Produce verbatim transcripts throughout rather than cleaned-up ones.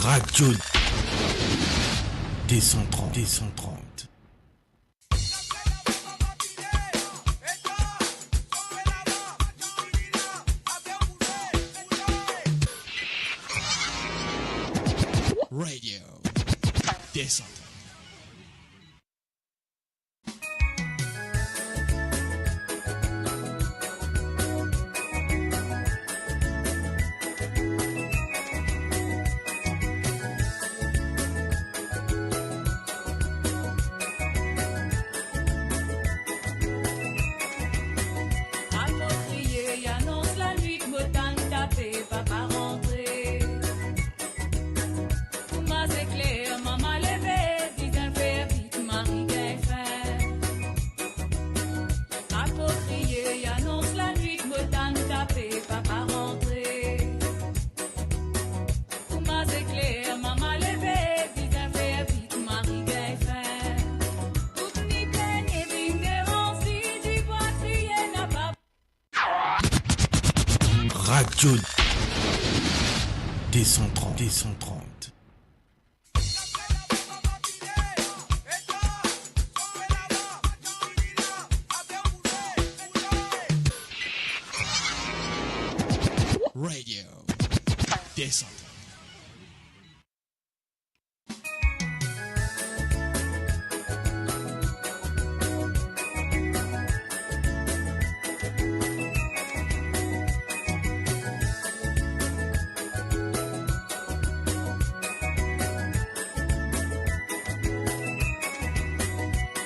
Radio deux cent trente, deux cent trente. Radio deux cent trente. Apropriye, anons lanwit, mo tann tape, papa rantre. Kouma zekler, mama leve, bizin fer vit, mari gagn fin. Apropriye, anons lanwit, mo tann tape, papa rantre. Kouma zekler, mama leve, bizin fer vit, mari gagn fin. Tout ni pligne, vinn deranz li, dibwa kriye, napa Radio deux cent trente, deux cent trente. Radio deux cent trente.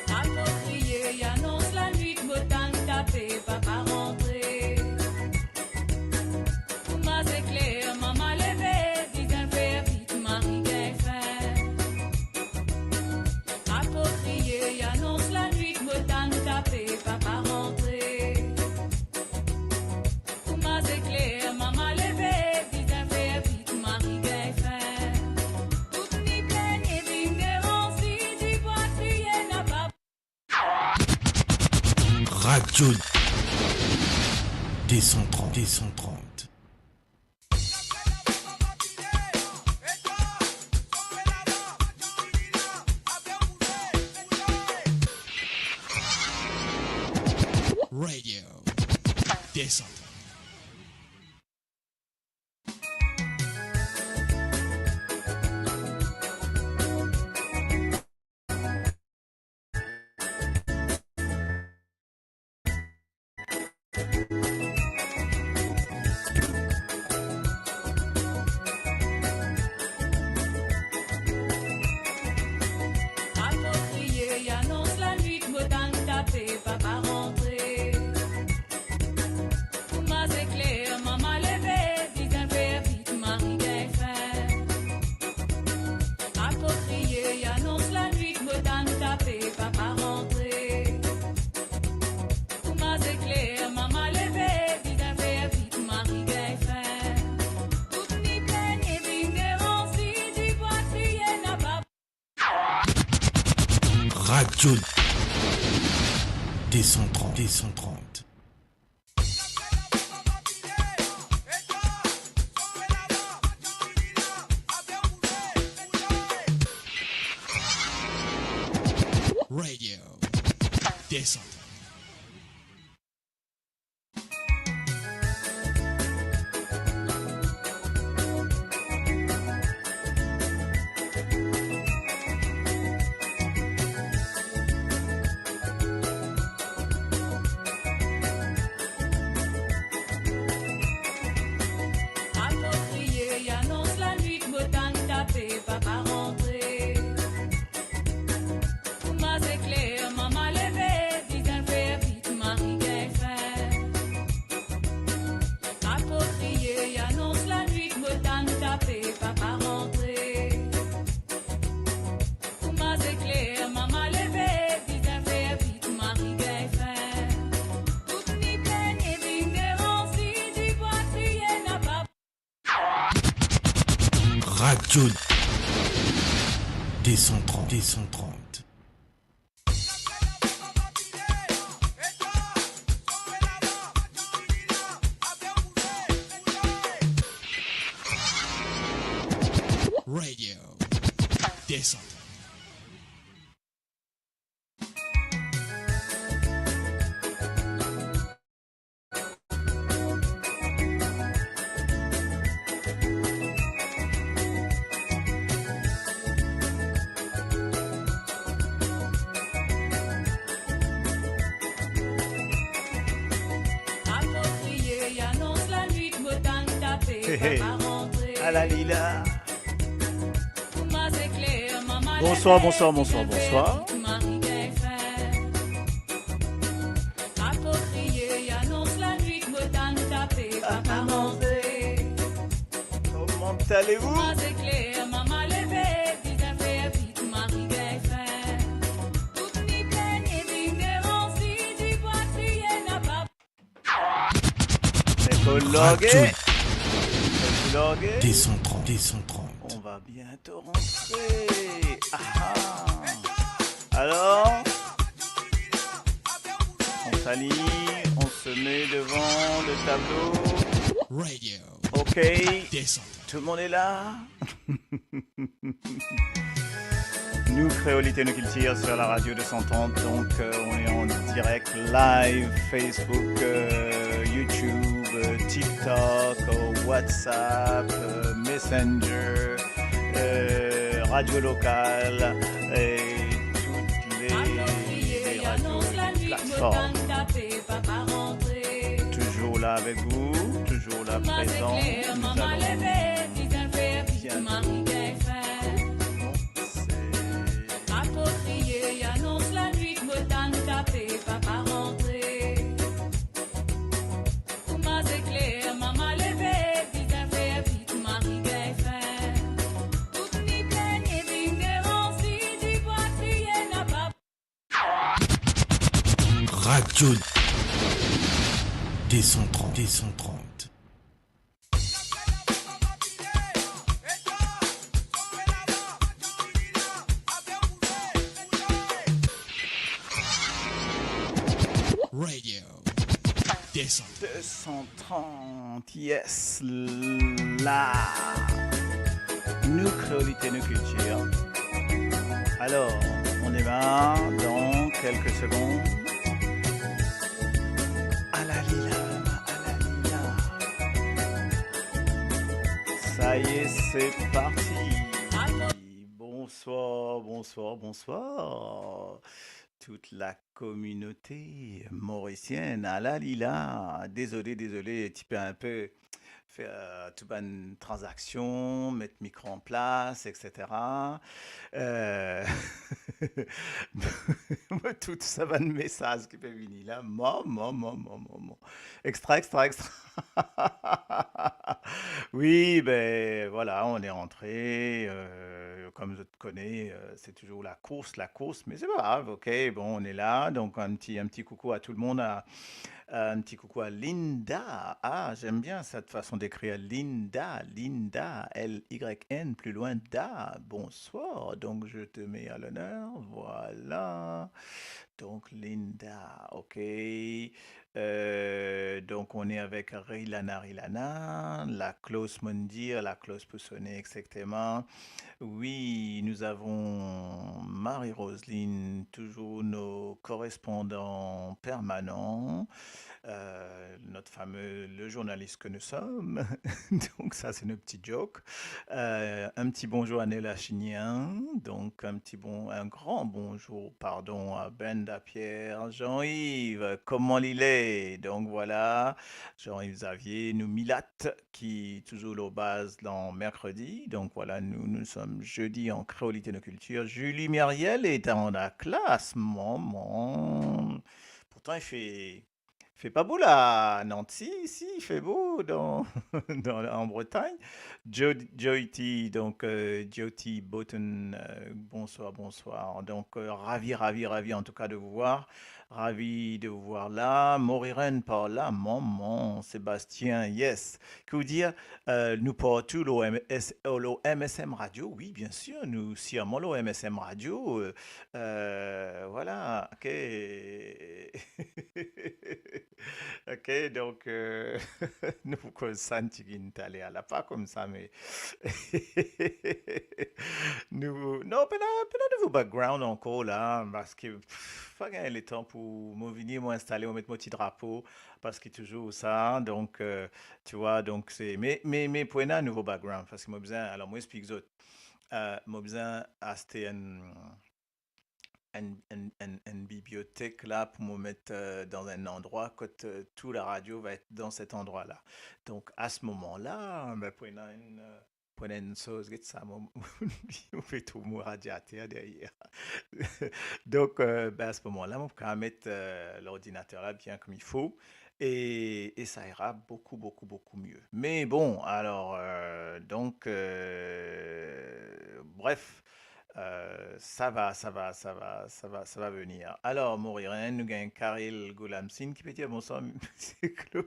Apropriye, anons lanwit, mo tann tape, papa rantre. Kouma zekler, mama leve, bizin fer vit, mari gagn fin. Apropriye, anons lanwit, mo tann tape, papa rantre. Kouma zekler, mama leve, bizin fer vit, mari gagn fin. Tout ni pligne, vinn deranz li, dibwa kriye, napa Radio deux cent trente, deux cent trente. Radio deux cent trente. Apropriye, anons lanwit, mo tann tape, papa rantre. Kouma zekler, mama leve, bizin fer vit, mari gagn fin. Apropriye, anons lanwit, mo tann tape, papa rantre. Kouma zekler, mama leve, bizin fer vit, mari gagn fin. Tout ni pligne, vinn deranz li, dibwa kriye, napa Radio deux cent trente, deux cent trente. Radio deux cent trente. Apropriye, anons lanwit, mo tann tape, papa rantre. Kouma zekler, mama leve, bizin fer vit, mari gagn fin. Apropriye, anons lanwit, mo tann tape, papa rantre. Kouma zekler, mama leve, bizin fer vit, mari gagn fin. Tout ni pligne, vinn deranz li, dibwa kriye, napa Radio deux cent trente, deux cent trente. Radio deux cent trente. Hey, hey. Alalila. Bonsoir, bonsoir, bonsoir, bonsoir. Comment allez-vous ? Faut loguer. Radio Faut loguer. Deux cent trente, deux cent trente. On va bientôt rentrer. Ah, ah. Alors, on s'aligne, on se met devant le tableau. Radio. Ok. Deux cent trente. Tout le monde est là ? Nous, Créolité, nos cultures sur la radio deux cent trente. Donc, euh, on est en direct live, Facebook, euh, YouTube, euh, TikTok, euh, WhatsApp, euh, Messenger, euh, Radio Locale et toutes les, les radios et les plateformes. Toujours là avec vous, toujours là présent. Nous allons bientôt commencer. Radio deux cent trente, deux cent trente. Radio deux cent trente. Deux cent trente, yes, là. Nous, Créolité, nos cultures. Alors, on démarre dans quelques secondes. Alalila, alalila. Ça y est, c'est parti. Bonsoir, bonsoir, bonsoir. Toute la communauté mauricienne, alalila. Désolé, désolé, ti pe inpe fer, euh, tou bann tranzaksion, met mikro an plas, et cetera. Euh, mo trouv sa bann mesaz ki pe vini la. Mo, mo, mo, mo, mo, mo. Extra, extra, extra. Oui, ben voilà, on est rentré. Euh, comme vous connaissez, euh, c'est toujours la course, la course, mais c'est pas grave, ok, bon, on est là. Donc, un petit, un petit coucou à tout le monde, à, un petit coucou à Linda. Ah, j'aime bien cette façon d'écrire, Linda, Linda, L Y N, plus loin, da. Bonsoir, donc je te mets à l'honneur, voilà. Donc, Linda, ok. Euh, donc, on est avec Rilana, Rilana, la cloche mondir, la cloche pour sonner, exactement. Oui, nous avons Marie-Roseline, toujours nos correspondants permanents, euh, notre fameux, le journaliste que nous sommes. Donc, ça, c'est nos petits jokes. Euh, un petit bonjour à Nella Chinien. Donc, un petit bon, un grand bonjour, pardon, à Benda Pierre, Jean-Yves, comment il est ? Donc voilà, Jean-Yves Xavier, nou milat, ki toujours au base dans mercredi. Donc voilà, nous, nous sommes jeudi en créolité nos cultures. Julie Miriel est dans la classe, maman. Pourtant, il fait, fait pas beau là, non ? Si, si, il fait beau dans, dans, en Bretagne. Jo-, Joy T, donc, euh, Jyoti Boton, euh, bonsoir, bonsoir. Donc, euh, ravi, ravi, ravi en tout cas de vous voir. Ravi de vous voir là. Moriren par la, manman, Sébastien, yes. Ki ou dir, euh, nou partou lor M S, lor M S M Radio, wi, bien sir, nou sirman lor M S M Radio, euh, euh, vwala, ok. Ok, donk, euh, nou pou koz sa enn tigit taler la, pa koumsa, me nou, non, pena, pena nouvo background ankor la, parski, pff, pa gagn letan pou mo vini, mo instale, mo met mo ti drapo, parski touzour sa, donk, euh, tu vois, donk se, me, me, me pou ena nouvo background, parski mo bizin, alor, mo explik zot, euh, mo bizin aste enn, enn, enn, enn, enn bibliotek la pou mo met, euh, dan enn landrwa kot, euh, tou laradio va et dan set andrwa la. Donk, a se moman la, ben, pou ena enn, euh, pou ena enn soz, get sa, mo, mo pe trouv mo radiater deryer. Donk, euh, ben, a se moman la, mo pou kapav met, euh, lordinater la bien kouma fo. E, e sa ira boukou, boukou, boukou mie. Me bon, alor, euh, donk, euh, bref, euh, sa va, sa va, sa va, sa va, sa va venir. Alor, Moriren, nou gagn Karel Goulamsin ki pe dir, "Bonswar, Misie Klo.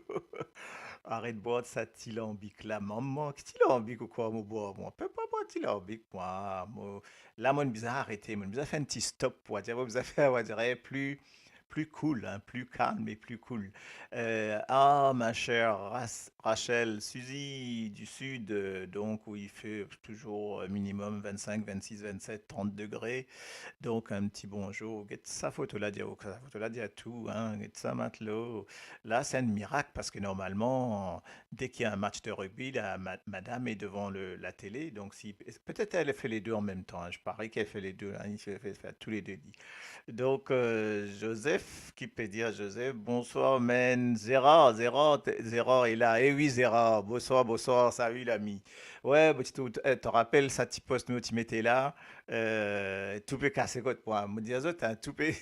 Aret bwar sa ti lanbik la." Manman, ki ti lanbik ou krwar mo bwar, mwa? Mo pe pa bwar ti lanbik, mwa. Mo, la, mo bizin arete, mo bizin fer enn ti stop, pou dir, mo bizin fer, pou dir, pli pli cool, hein, pli kalm e pli cool. Euh, ah, ma chère Ras-, Rachel, Suzy du Sud, euh, donc où il fait toujours, euh, minimum vingt-cinq, vingt-six, vingt-sept, trente degrés. Donc, un petit bonjour. Get sa foto la, dir, sa foto la dir tou, hein. Get sa, matlo. La, se enn mirak, parski normalman, dès qu'il y a un match de rugby, la ma-, madame est devant le, la télé. Donc, si, peut-être elle fait les deux en même temps, hein. Je parie qu'elle fait les deux, hein. Il fait, fait, fait tous les deux, li. Donk, euh, Joseph, ki pe dir Joseph, "Bonswar, man." Zerar, Zerar, te-, Zerar ena la. Eh wi, Zerar, bonswar, bonswar, salut, lami. Wi, bon, ti tou, eh, to rapel sa ti post nou ti mete la, euh, tou pe kase kot mwa. Mo dir zot, hein, tou pe...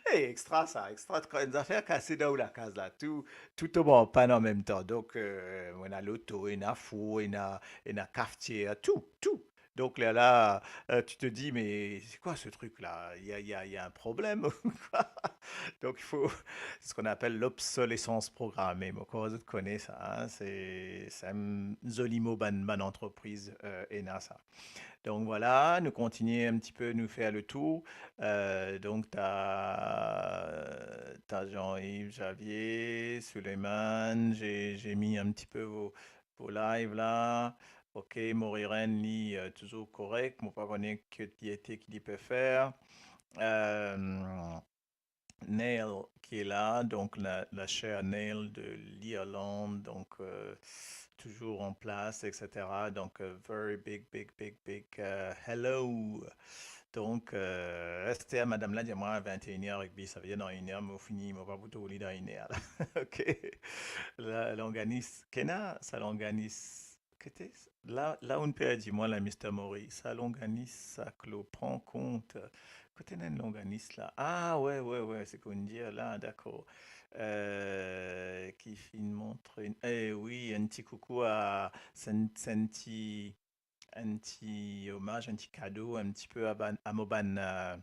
Eh, extra sa, extra, kan enn zafer kase dan ou lakaz la, tou, tou tom an pann an mem tan. Donk, euh, ena loto, ena four, ena, ena kafetier, tou, tou. Donc là, là, euh, tu te dis, "Mais c'est quoi ce truc-là ? Il y a, il y a, il y a un problème ou quoi ? » Donc il faut, c'est ce qu'on appelle l'obsolescence programmée. Mo krwar zot kone sa, hein. C'est, c'est un zoli mo bann, bann entreprise, euh, ena sa. Donc voilà, nous continuons un petit peu, nous faire le tour. Euh, donc t'as, t'as Jean-Yves, Javier, Suleiman, j'ai, j'ai mis un petit peu vos, vos lives là. Ok, Moriren, li, euh, toujours correct. Mo pa kone ki li ete, ki li pe fer. Euh, Neil qui est là, donc la, la chère Neil de l'Irlande, donc, euh, toujours en place, et cetera. Donc, euh, very big, big, big, big, euh, hello. Donc, euh, aster madam la dir mwa vingt et une heures rugby, sa ve dir dan enn er mo fini, mo pa pou trouv li dan enn er la. Ok. La, longanis, kena sa longanis. Kote, la, la ou'nn perdi mwa la, Mister Mori. Sa longanis, sa Klo, pran kont. Kote ena enn longanis la? Ah, wi, wi, wi, seki ou'nn dir la, dakor. Euh, ki finn montre, eh wi, enn ti koukou a, se enn, se enn ti, enn ti omaz, enn ti kado, enn ti pe a bann, a mo bann, euh,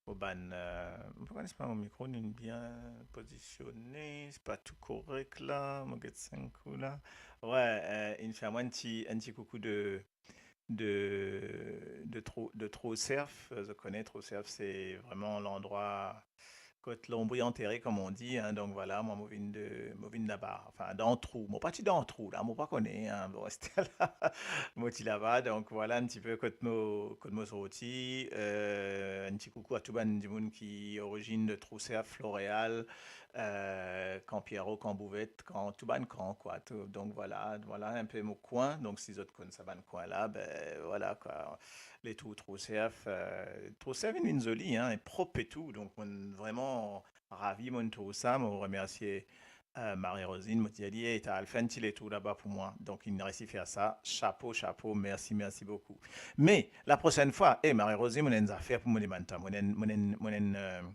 mo bann, euh, mo pa kone si mo mikro inn bien pozisione, se pa tou korek la, mo get enn kou la. Wi, euh, inn fer mwa enn ti, enn ti koukou de, de, de Tro-, de Tro Surf. Euh, zot kone Tro Surf, se vreman landrwa kot lonbri antere, comme on dit, hein. Donc voilà, mwa, mo vinn de, mo vinn laba, enfin, dan trou. Mo pa ti dan trou la, mo pa kone, hein. Bon, aster la, mo ti laba. Donc voilà, enn ti pe kot mo, kot mo sorti. Euh, enn ti koukou a tou bann dimoun ki orizinn de Tro Surf, Floréal, euh, Kan Pierrot, Kan Bouvet, kan, tou bann kan, kwa. Tou, donc voilà, voilà enn pe mo kwin. Donc si zot konn sa bann kwin la, ben voilà, kwa. Les trous, Tro Surf, euh, Tro Surf inn vinn zoli, hein, e prop e tou. Donc, mo'nn vreman ravi, mo'nn trouv sa. Mo remersie, euh, Marie-Rosine, mo dir li, "Ey, to al fer enn ti letour laba pou mwa." Donc, inn resi fer sa. Chapo, chapo, mersi, mersi boukou. Me, la prosenn fwa, ey, Marie-Rosine, mo'nn ena enn zafer pou mo demann twa. Mo'nn ena, mo'nn ena, mo'nn ena, euh,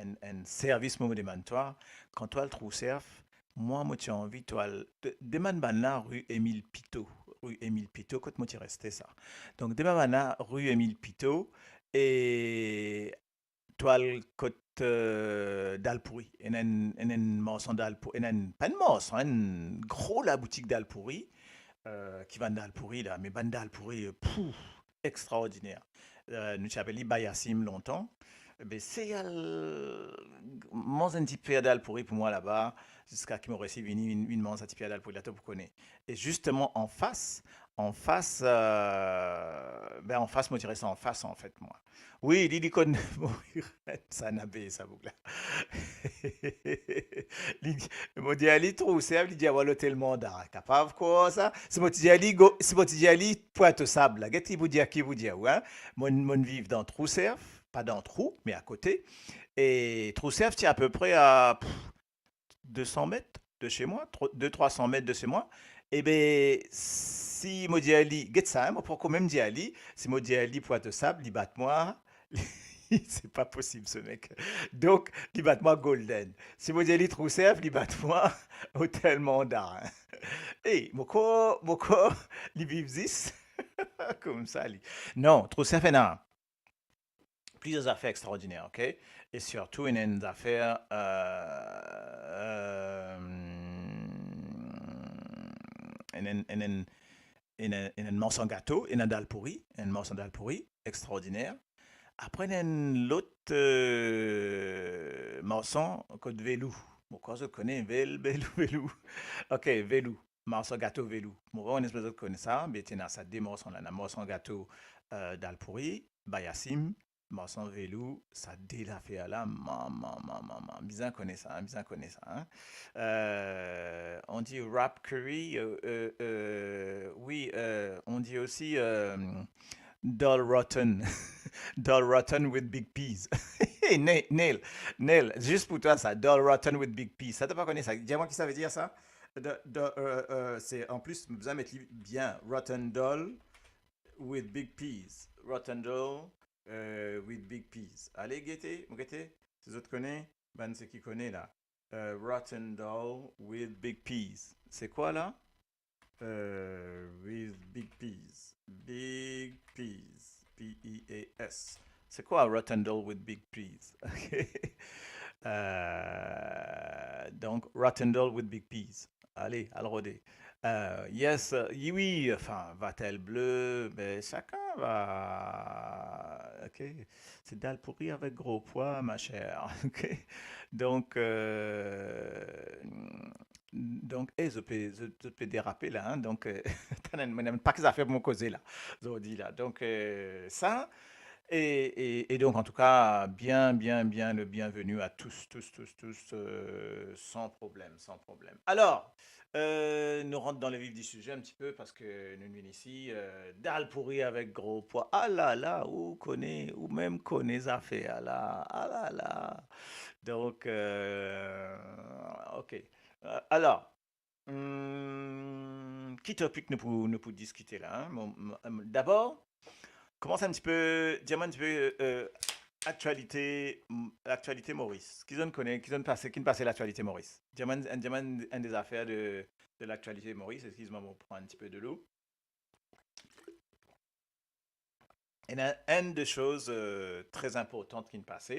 enn, enn servis mo demann twa. Kan to al Tro Surf, mwa, mo ti anvi to al de-, demann bann la rue Émile Pitaud. Rue Émile Pitaud, kot mo ti reste sa. Donc, demann bann la rue Émile Pitaud, e to al kot lot, euh, dalpouri. Ena enn, ena enn marsan dalpouri, ena enn, pa enn marsan, enn gro laboutik dalpouri, euh, ki vann dalpouri la, me bann dalpouri, euh, pouf, extraordiner. Euh, nou ti apel li Bayasim lontan. Be, sey al manz enn ti per dalpouri pou mwa laba, ziska ki mo resi vini, vinn, vinn manz sa ti per dalpouri la, to pou kone. E zisteman anfas, anfas, euh, be, anfas, mo ti res anfas, anfet, mwa. Wi, li, li konn, sa ena be sa boug la. Li, mo dir li Trouserv, li dir, "Awa, lotel Mandarin." Kapav krwar sa? Si mo ti dir li, go, si mo ti dir li Pointe aux Sables la, get li pou dir, ki pou dir, wi, hein? Mo, mo viv dan Trouserv, pa dan Trou, me akote. E Trouserv ti apepre a, pff, de san met de chez moi, tro-, de trwa san met de chez moi. E be, si mo dir li, get sa, hein, mo poko mem dir li, si mo dir li Pointe aux Sables, li bat mwa, c'est pas possible, ce mec. Donk, li bat mwa Golden. Si mo dir li Trouserv, li bat mwa Hotel Mandarin. E, mo krwar, mo krwar, li viv zis koumsa, li. Non, Trouserv ena plizier zafer extraordiner, ok? E sirtou, ena enn zafer, euh, euh, ena enn, ena enn, ena, ena enn marsan gato, ena dalpouri, enn marsan dalpouri, extraordiner. Apre, ena enn lot, euh, marsan kot Velou. Mo krwar zot kone Vel-, Velou, Velou. Ok, Velou. Marsan gato Velou. Mo pa kone si zot kone sa, me ti ena sa de marsan la, ena marsan gato, euh, dalpouri, Bayasim, marsan Velou, sa de zafer la, mama, mama, mama, bizin kone sa, hein, bizin kone sa, hein. Euh, on dit wrap curry, euh, euh, euh, oui, euh, on dit aussi, euh, dal rotten. Dal rotten with big peas. Neil, Neil, Neil, zis pou twa sa, dal rotten with big peas. Sa, to pa kone sa? Dir mwa ki sa ve dir sa? Da, da, euh, euh, se, an plis, bizin met li bien. Rotten dal with big peas. Rotten dal, euh, with big peas. Ale gete, mo gete si zot kone, bann seki kone la. Euh, rotten dal with big peas. Se kwa la? Euh, with big peas. Big peas. P E A S. Se kwa rotten dal with big peas? Ok. Euh, donk, rotten dal with big peas. Ale, al rode. Euh, yes, euh, oui, enfin, vatel ble, ben, chacun va, ok. Se dalpouri avek gro pwa, ma chère. Ok. Donk, euh, donk, eh, zot pe, zot, zot pe derape la, hein. Donk, euh, tann, mo ena enn pake zafer pou mo koze la, zordi la. Donk, euh, sa, e, e, e donk, an tou ka, bien, bien, bien le bienvenu à tous, tous, tous, tous, euh, sans problème, sans problème. Alors, euh, nou rant dan le vif du sujet un petit peu, parski nou vinn isi, euh, dalpouri avek gro pwa. Ah la la, ou kone, ou mem kone zafer la. Ah la la. Donk, euh, ok. Euh, alors, hmm, ki topik nou pou, nou pou diskite la, hein? Mo, mo, euh, dabor, koumans enn ti pe, dir mwa enn ti pe, euh, aktualite, m-, aktualite Moris. Ki zot kone, ki zot pase, ki pase laktualite Moris? Dir mwa enn, dir mwa enn, enn de zafer de, de laktualite Moris. Eskiz mwa, mo pran enn ti pe delo. Ena enn de soz, euh, tre inportan ki pase.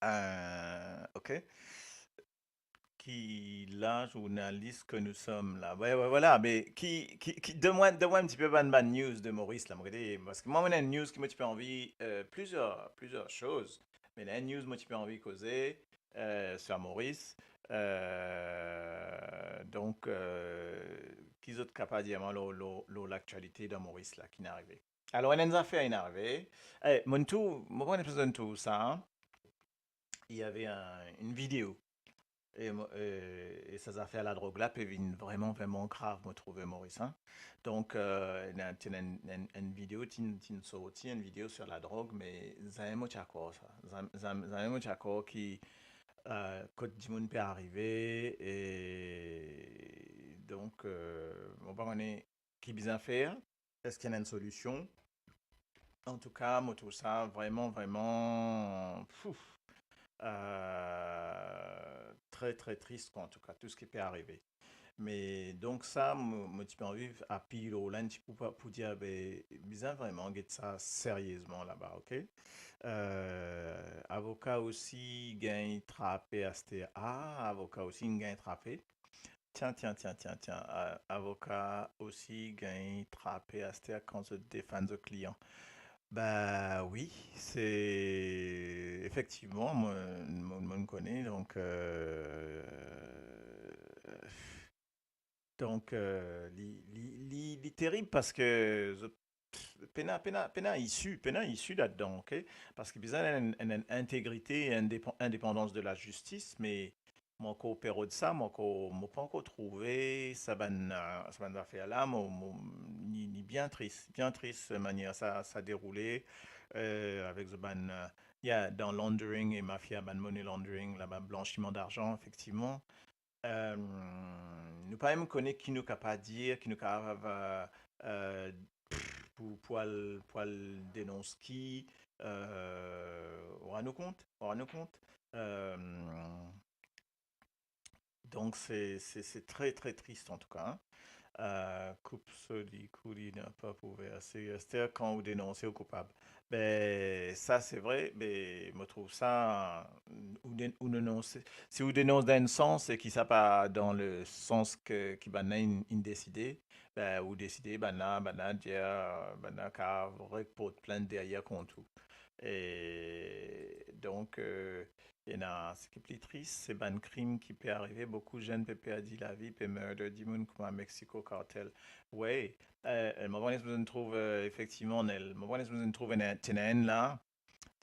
Euh, ok. Ki la, zournalis ke nou som la? Wi, wi, vwala, me ki, ki, ki, donn mwa, donn mwa enn ti pe bann, bann news de Moris la, mo gete, parski mwa, mo ena enn news ki mo ti pe anvi, euh, plizier, plizier soz, me ena enn news mo ti pe anvi koze, euh, sir Moris. Euh, donk, euh, ki zot kapav dir mwa lor, lor, lor laktualite dan Moris la, ki'nn arive? Alor, ena enn zafer inn arive. Eh, mo'nn trouv, mo pa kone si zot inn trouv sa, hein. Il y avait un, une vidéo. E mo, e, e sa zafer ladrog la pe vinn vreman, vreman grav, mo trouve, Moris, hein. Donk, euh, ena, ti ena enn, enn, enn video, ti'nn, ti'nn sorti, enn video sur ladrog, me zame mo ti a krwar sa. Zam-, zam-, zame mo ti a krwar ki, euh, kot dimoun pe arive, e donk, euh, mo pa kone ki bizin fer, eski ena enn solision? An tou ka, mo trouv sa vreman, vreman, pouf, euh, tre, tre tris, kwa, an tou ka, tou seki pe arive. Me donk sa, mo, mo ti pe anvi apil lor la, ti pou, pou dir, be, bizin vreman get sa seriezman laba, ok? Euh, avoka osi gagn trape aster. Ah, avoka osi gagn trape. Tiens, tiens, tiens, tiens, tiens. Euh, avoka osi gagn trape aster kan zot defann zot klian. Ba wi, se efektivman, mo, mo, mo kone, donk, euh, donk, euh, li, li, li, li terib parski zot, pena, pena, pena isi, pena isi ladan, ok? Parski bizin enn, enn, enn integrite, endepan-, indepandans de lazistis, me mo ankor pe rod sa, mo ankor, mo pa ankor trouve sa bann, euh, sa bann zafer la, mo, mo, li, li bien tris, bien tris, manier sa, sa deroule, euh, avek zot bann, euh, ya, dan laundering e mafia, bann money laundering, la, bann blanchiman darzan, efektivman. Euh, nou pa mem kone ki nou kapav dir, ki nou kapav, euh, euh, pou, pou al, pou al denons ki, euh, ou rann ou kont, ou rann ou kont. Euh, donk, se, se, se tre, tre tris, an tou ka, hein. Euh, koup so likou, li napa pou verse. Aster, kan ou denonse, ou koupab. Be, sa, se vre, be, mo trouv sa, ou den-, ou denonse, si ou denonse dan enn sans, se ki sa pa dan le sans ke, ki bann la inn, inn deside, be, ou deside, bann la, bann la dir, bann la kapav report plint deryer kont ou. E donk, euh, ena, seki pli tris, se bann krim ki pe arive, boukou zenn pe perdi lavi, pe murder dimoun kouma Mexico Cartel. Wi, euh, mo pa kone si zot trouv, euh, efektivman, Nel, mo pa kone si zot trouv ena, ti ena enn la,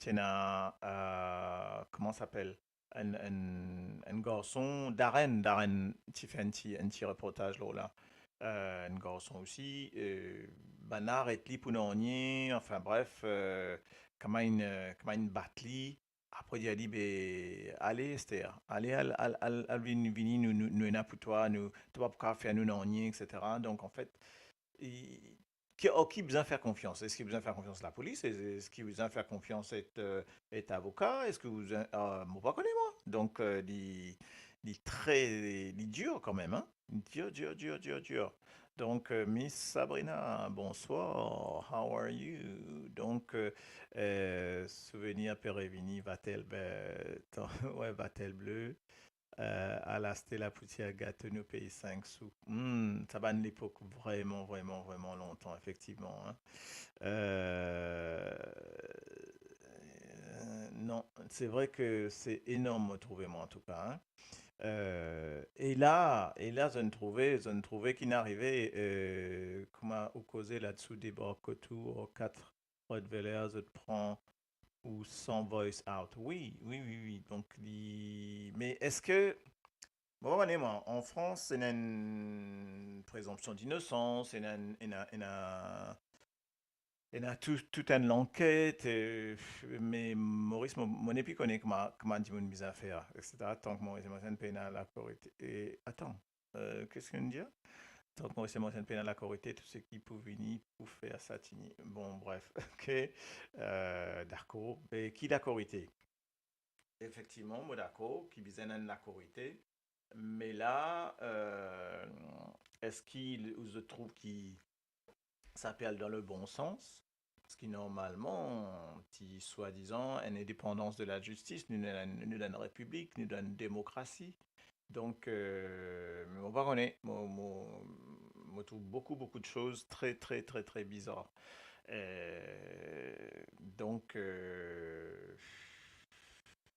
ti ena, euh, kouma sa apel? Enn, enn, enn garson, Darren, Darren ti fer enn ti, enn ti reportaz lor la. Euh, enn garson osi, euh, bann la aret li pou nanye, anfin bref, euh, kouma inn, euh, kouma inn bat li, apre dir li, be, ale, Esther, ale, al, al, al, al vini, vini, nou, nou, nou ena pou twa, nou, to pa pou kapav fer nou nanye, et cetera. Donk, anfet, e, ki, ar ki bizin fer konfians? Eski bizin fer konfians lapolis? Eski bizin fer konfians et, euh, et avoka? Eski bizin, euh, mo pa kone, mwa. Donk, euh, li, li tre, li dir kanmem, hein? Dir, dir, dir, dir, dir. Donk, euh, Miss Sabrina, bonsoir, how are you? Donk, euh, euh, souvenir pe revini, Vatel, be, tan, wi, Vatel Bleu. Euh, al aste lapoutier gato nou pey sink sou. Hmm, sa bann lepok vreman, vreman, vreman lontan, efektivman, hein. Euh, euh, non, se vre ke se enorm, mo trouve, mwa, an tou ka, hein. Euh, e la, e la, zot inn trouve, zot inn trouve ki'nn arive, euh, kouma ou koze ladsi, debark otour, kat Rottweiler, zot pran ou san voice out. Wi, wi, wi, wi. Donk, li, me eski, mo pa kone, mwa, an Frans, ena enn prezonpsion dinosans, ena, ena, ena, ena tou, tou enn lanket, euh, me Moris, mo, mo nepli kone kouma, kouma dimoun bizin fer, et cetera. Tank Moris Morisson pena lakorite. E, atann, euh, ki sa ki'nn dir? Tank Moris Morisson pena lakorite, tou seki pou vini pou fer sa tini. Bon, bref, ok. Euh, dakor. E ki lakorite? Efektivman, mo dakor ki bizin enn lakorite. Me la, euh, eski zot trouv ki sa pe al dan le bon sans? Parski normalman, ti swadizan enn indepandans de lazistis, nou, nou, nou dan enn repiblik, nou dan enn demokrasi. Donk, euh, mo pa kone, mo, mo, mo trouv boukou, boukou de soz tre, tre, tre, tre bizar. Euh, donk, euh,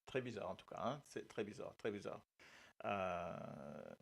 tre bizar, an tou ka, hein. Se tre bizar, tre bizar. Euh,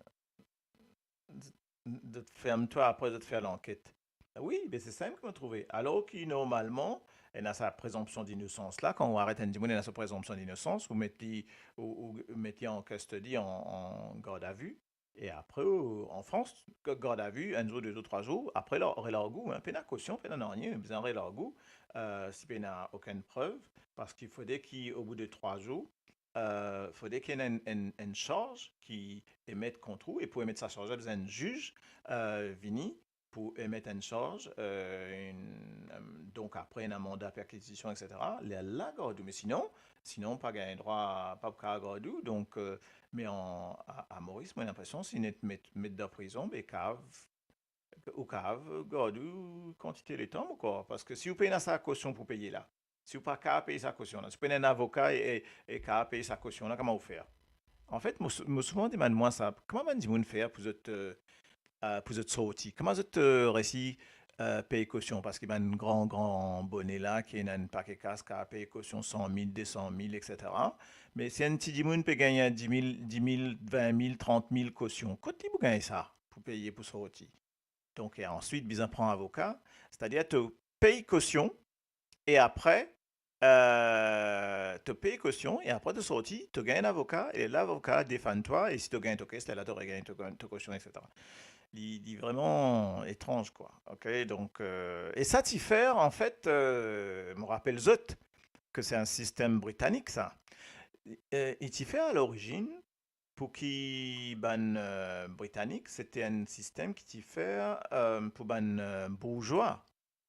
zot ferm twa, apre zot fer lanket. Wi, be se sa mem ki mo trouve. Alor ki normalman, ena sa prezonpsion dinosans la, kan ou aret enn dimoun, ena sa prezonpsion dinosans, ou met li, ou, ou met li an custody, an, an garde à vue, e apre, ou, an Frans, garde à vue, enn zour, de zour, trwa zour, apre, la, relarg ou, hein, pena kosion, pena nanye, bizin relarg ou, euh, si pena okenn prev, parski fode ki, o bout de trwa zour, euh, fode ki ena enn, enn, enn sarz ki emet kont ou, e pou emet sa sarz la, bizin enn ziz, euh, vini, pou emet enn sarz, euh, enn, euh, donk apre ena manda perkezision, et cetera, lerla gard ou. Me sinon, sinon pa gagn drwa, pa pou kapav gard ou. Donk, euh, me an, a, a Moris, mo linpresion, si net met, met dan prizon, be kapav, ou kapav gard ou kantite letan ankor. Parski si ou pena sa kosion pou peye la, si ou pa kapav pey sa kosion la, si ou pena enn avoka e, e, e kapav pey sa kosion la, kouma ou fer? Anfet, mo sou-, mo souvan demann mwa sa, kouma bann dimoun fer pou zot, euh, euh, pou zot sorti? Kouma zot, euh, resi, euh, pey kosion? Parski bann gran, gran bone la, ki ena enn pake kas, kapav pey kosion san mil, de san mil, et cetera. Me si enn ti dimoun pe gagn dis mil, dis mil, vin mil, trant mil kosion, kot li pou gagn sa pou peye pou sorti? Donk, e answit, bizin pran avoka, setadir to pey kosion, e apre, euh, to pey kosion, e apre to sorti, to gagn enn avoka, e lavoka defann twa, e si to gagn to kes, lerla to regagn to, to kosion, et cetera. Li, li vreman etranz, kwa. Ok, donk, euh, e sa ti fer, anfet, euh, mo rapel zot ke se enn sistem britanik, sa. Euh, e ti fer a lorizinn, pou ki bann, euh, Britanik, sete enn sistem ki ti fer, euh, pou bann, euh, bourzwa,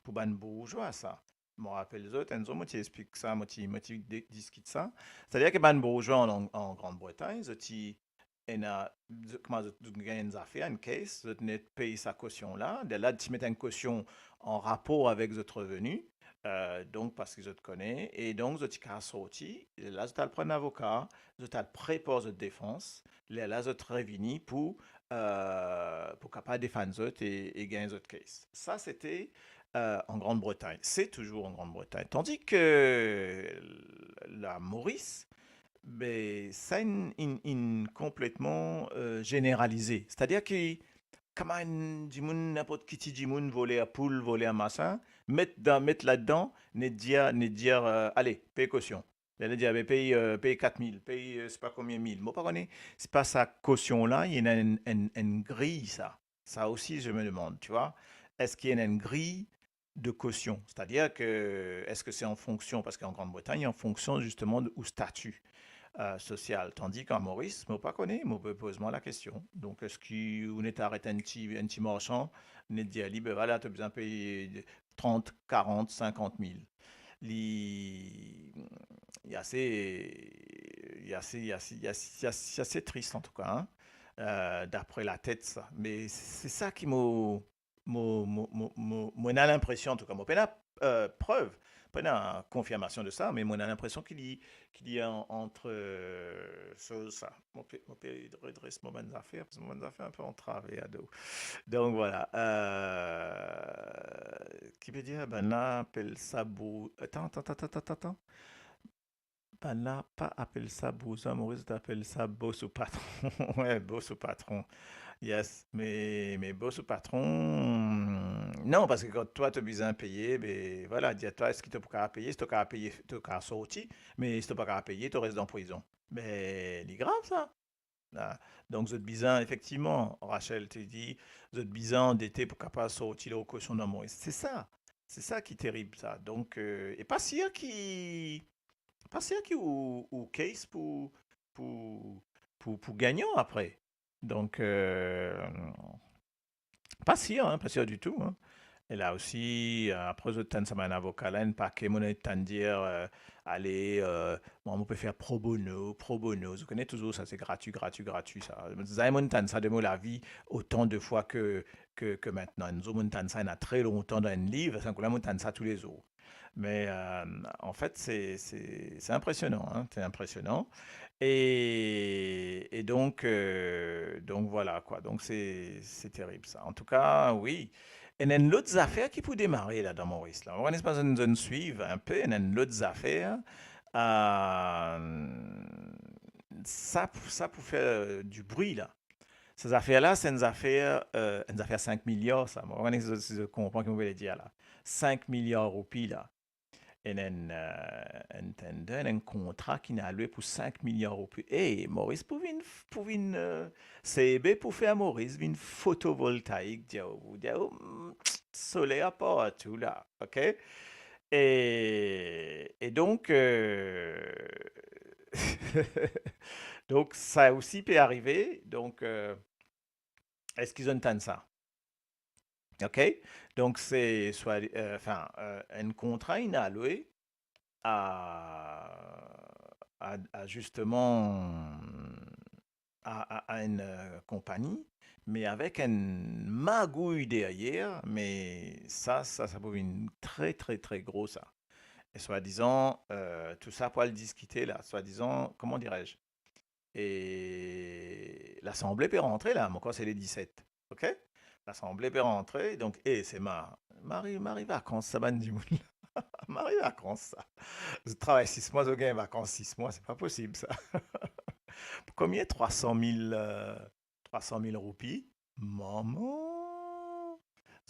pou bann bourzwa sa. Mo rapel zot, enn zour mo ti explik sa, mo ti, mo ti de-, diskit sa. Setadir ki bann bourzwa an, an, an Grandbretagn, zot ti ena, zot, kouma zot, zot gagn enn zafer, enn kes, zot net pey sa kosion la, lerla ti met enn kosion an rapor avek zot reveni, euh, donk parski zot kone, e donk zot ti kapav sorti, lerla zot al pran avoka, zot al prepar zot defans, lerla zot revini pou, euh, pou kapav defann zot e, e gagn zot kes. Sa sete, euh, an Grandbretagn. Se touzour an Grandbretagn. Tandi ke la Moris, be, sa inn, inn, inn konpletman, euh, zeneralize. Setadir ki, kouma enn dimoun, ninport ki ti dimoun, voler poul, voler masin, met dan, met ladan, net dir, net dir, euh, ale, pey kosion. Lerla dir, be, pey, euh, pey kat mil, pey, euh, sipa konbien mil. Mo pa kone, sipa sa kosion la, ena enn, enn, enn griy sa. Ça aussi, je me demande, tu vois, est-ce qu'il y a une grille de caution? C'est-à-dire que, est-ce que c'est en fonction, parce qu'en Grande-Bretagne, en fonction justement de, ou statut, euh, social, tandis qu'en Maurice, mo pa kone, mo pe poz mwa la kestion. Donk, eski ou net aret enn ti, enn ti marsan, net dir li, be vwala, to bizin pey trant, karant, sinkant mil. Li, li ase, li ase, li ase, li ase, li ase, li ase tris, an tou ka, hein, euh, dapre latet sa. Me se sa ki mo, mo, mo, mo, mo, mo ena linpresion, an tou ka, mo pena, euh, prev, pena konfirmasion de sa, me mo ena linpresion ki li, ki li an, ant, euh, soz sa. Mo pe, mo pe redres mo bann zafer, parski mo bann zafer inpe antrave, ado. Donk, vwala. Euh, ki pe dir, bann la apel sa bou-, atan, atan, atan. Bann la pa apel sa bouzin Moris, zot apel sa bos ou patron. Wi, bos ou patron. Yes, me, me bos ou patron, non, parski kan twa to bizin peye, be, vwala, dir twa, eski to pou kapav peye, si to kapav peye, to kapav sorti, me si to pa kapav peye, to res dan prizon. Me li grav sa. Ah, donk zot bizin, efektivman, Rachel te dir, zot bizin andete pou kapav sorti lor kosion dan Moris. Se sa, se sa ki terib sa. Donk, euh, e pa sir ki, pa sir ki ou, ou case pou, pou, pou, pou gagnan apre. Donk, euh, pa sir, hein, pa sir ditou, hein. E la osi, euh, apre zot tann sa bann avoka la, enn pake, mo ena tann dir, euh, ale, euh, mwa, mo pe fer pro bono, pro bono. Zot kone touzour sa, se gratwi, gratwi, gratwi, sa. Zame mo tann sa de mo lavi otan de fwa ke, ke, ke aster. Enn zour mo tann sa, ena tre lontan dan enn liv, sa, kouma mo tann sa toulezour. Me, euh, anfet, se, se, se inpresionan, hein, se inpresionan. E, e donk, euh, donk vwala, kwa. Donk se, se terib, sa. An tou ka, wi. Ena enn lot zafer ki pou demare la dan Moris la. Mo pa kone si zot, zot swiv inpe, ena enn lot zafer. Euh, sa pou, sa pou fer, euh, dibri la. Sa zafer la, se enn zafer, euh, enn zafer sink miliar sa. Mo pa kone si zot, si zot konpran ki mo pe dir la. Sink miliar roupi la. Ena enn, euh, enn tender, enn kontra ki inn ale pou sink miliar roupi. E, Moris pou vinn, pou vinn, euh, C E B pou fer Moris vinn fotovoltaik, dir ou, dir ou, mm, soler partou la, ok? E, e donk, euh, donk sa osi pe arive, donk, euh, eski zot tann sa? Ok? Donk, se swa, euh, anfin, euh, enn kontra inn al a, a, a zisteman a, a, a enn, euh, konpagni, me avek enn magouy deryer, me sa, sa, sa pou vinn tre, tre, tre gro, sa. E swadizan, euh, tou sa pou al diskite la, swadizan, koman dirais-je? E Lasanble pe rantre la, mo krwar se le diset. Ok? Lasanble pe rantre, donk, e, se ma, mari, mari vakans sa, bann dimoun la. Mari vakans sa. Zot travay sis mwa, zot gagn vakans sis mwa, se pa posib sa. Pou konbien? Trwa san mil, euh, trwa san mil roupi? Mama!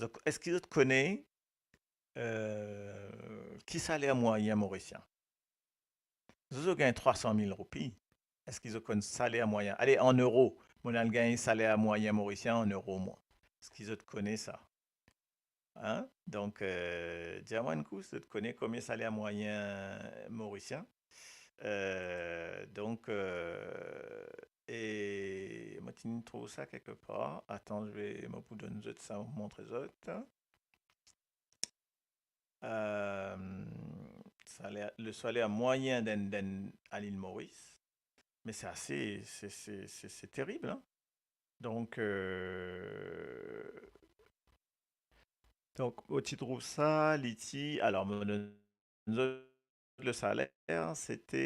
Zot, eski zot kone, euh, ki saler mwayin morisien? Zot, zot gagn trwa san mil roupi. Eski zot konn saler mwayin? Ale, an euro. Mo'nn al gagn saler mwayin morisien an euro, mwa. Eski zot kone sa? Hein? Donk, euh, dir mwa enn kou, si zot kone konbien saler mwayin morisien. Euh, donk, euh, e mo ti trouv sa kelkepar. Atann, je vais, mo pou donn zot sa, mo montre zot. Euh, saler, le saler mwayin dan, dan, a Lil Moris. Me se ase, se, se, se, se terib, hein. Donk, euh, donk, mo ti trouv sa, li ti, alor, mo donn zot le saler, se ti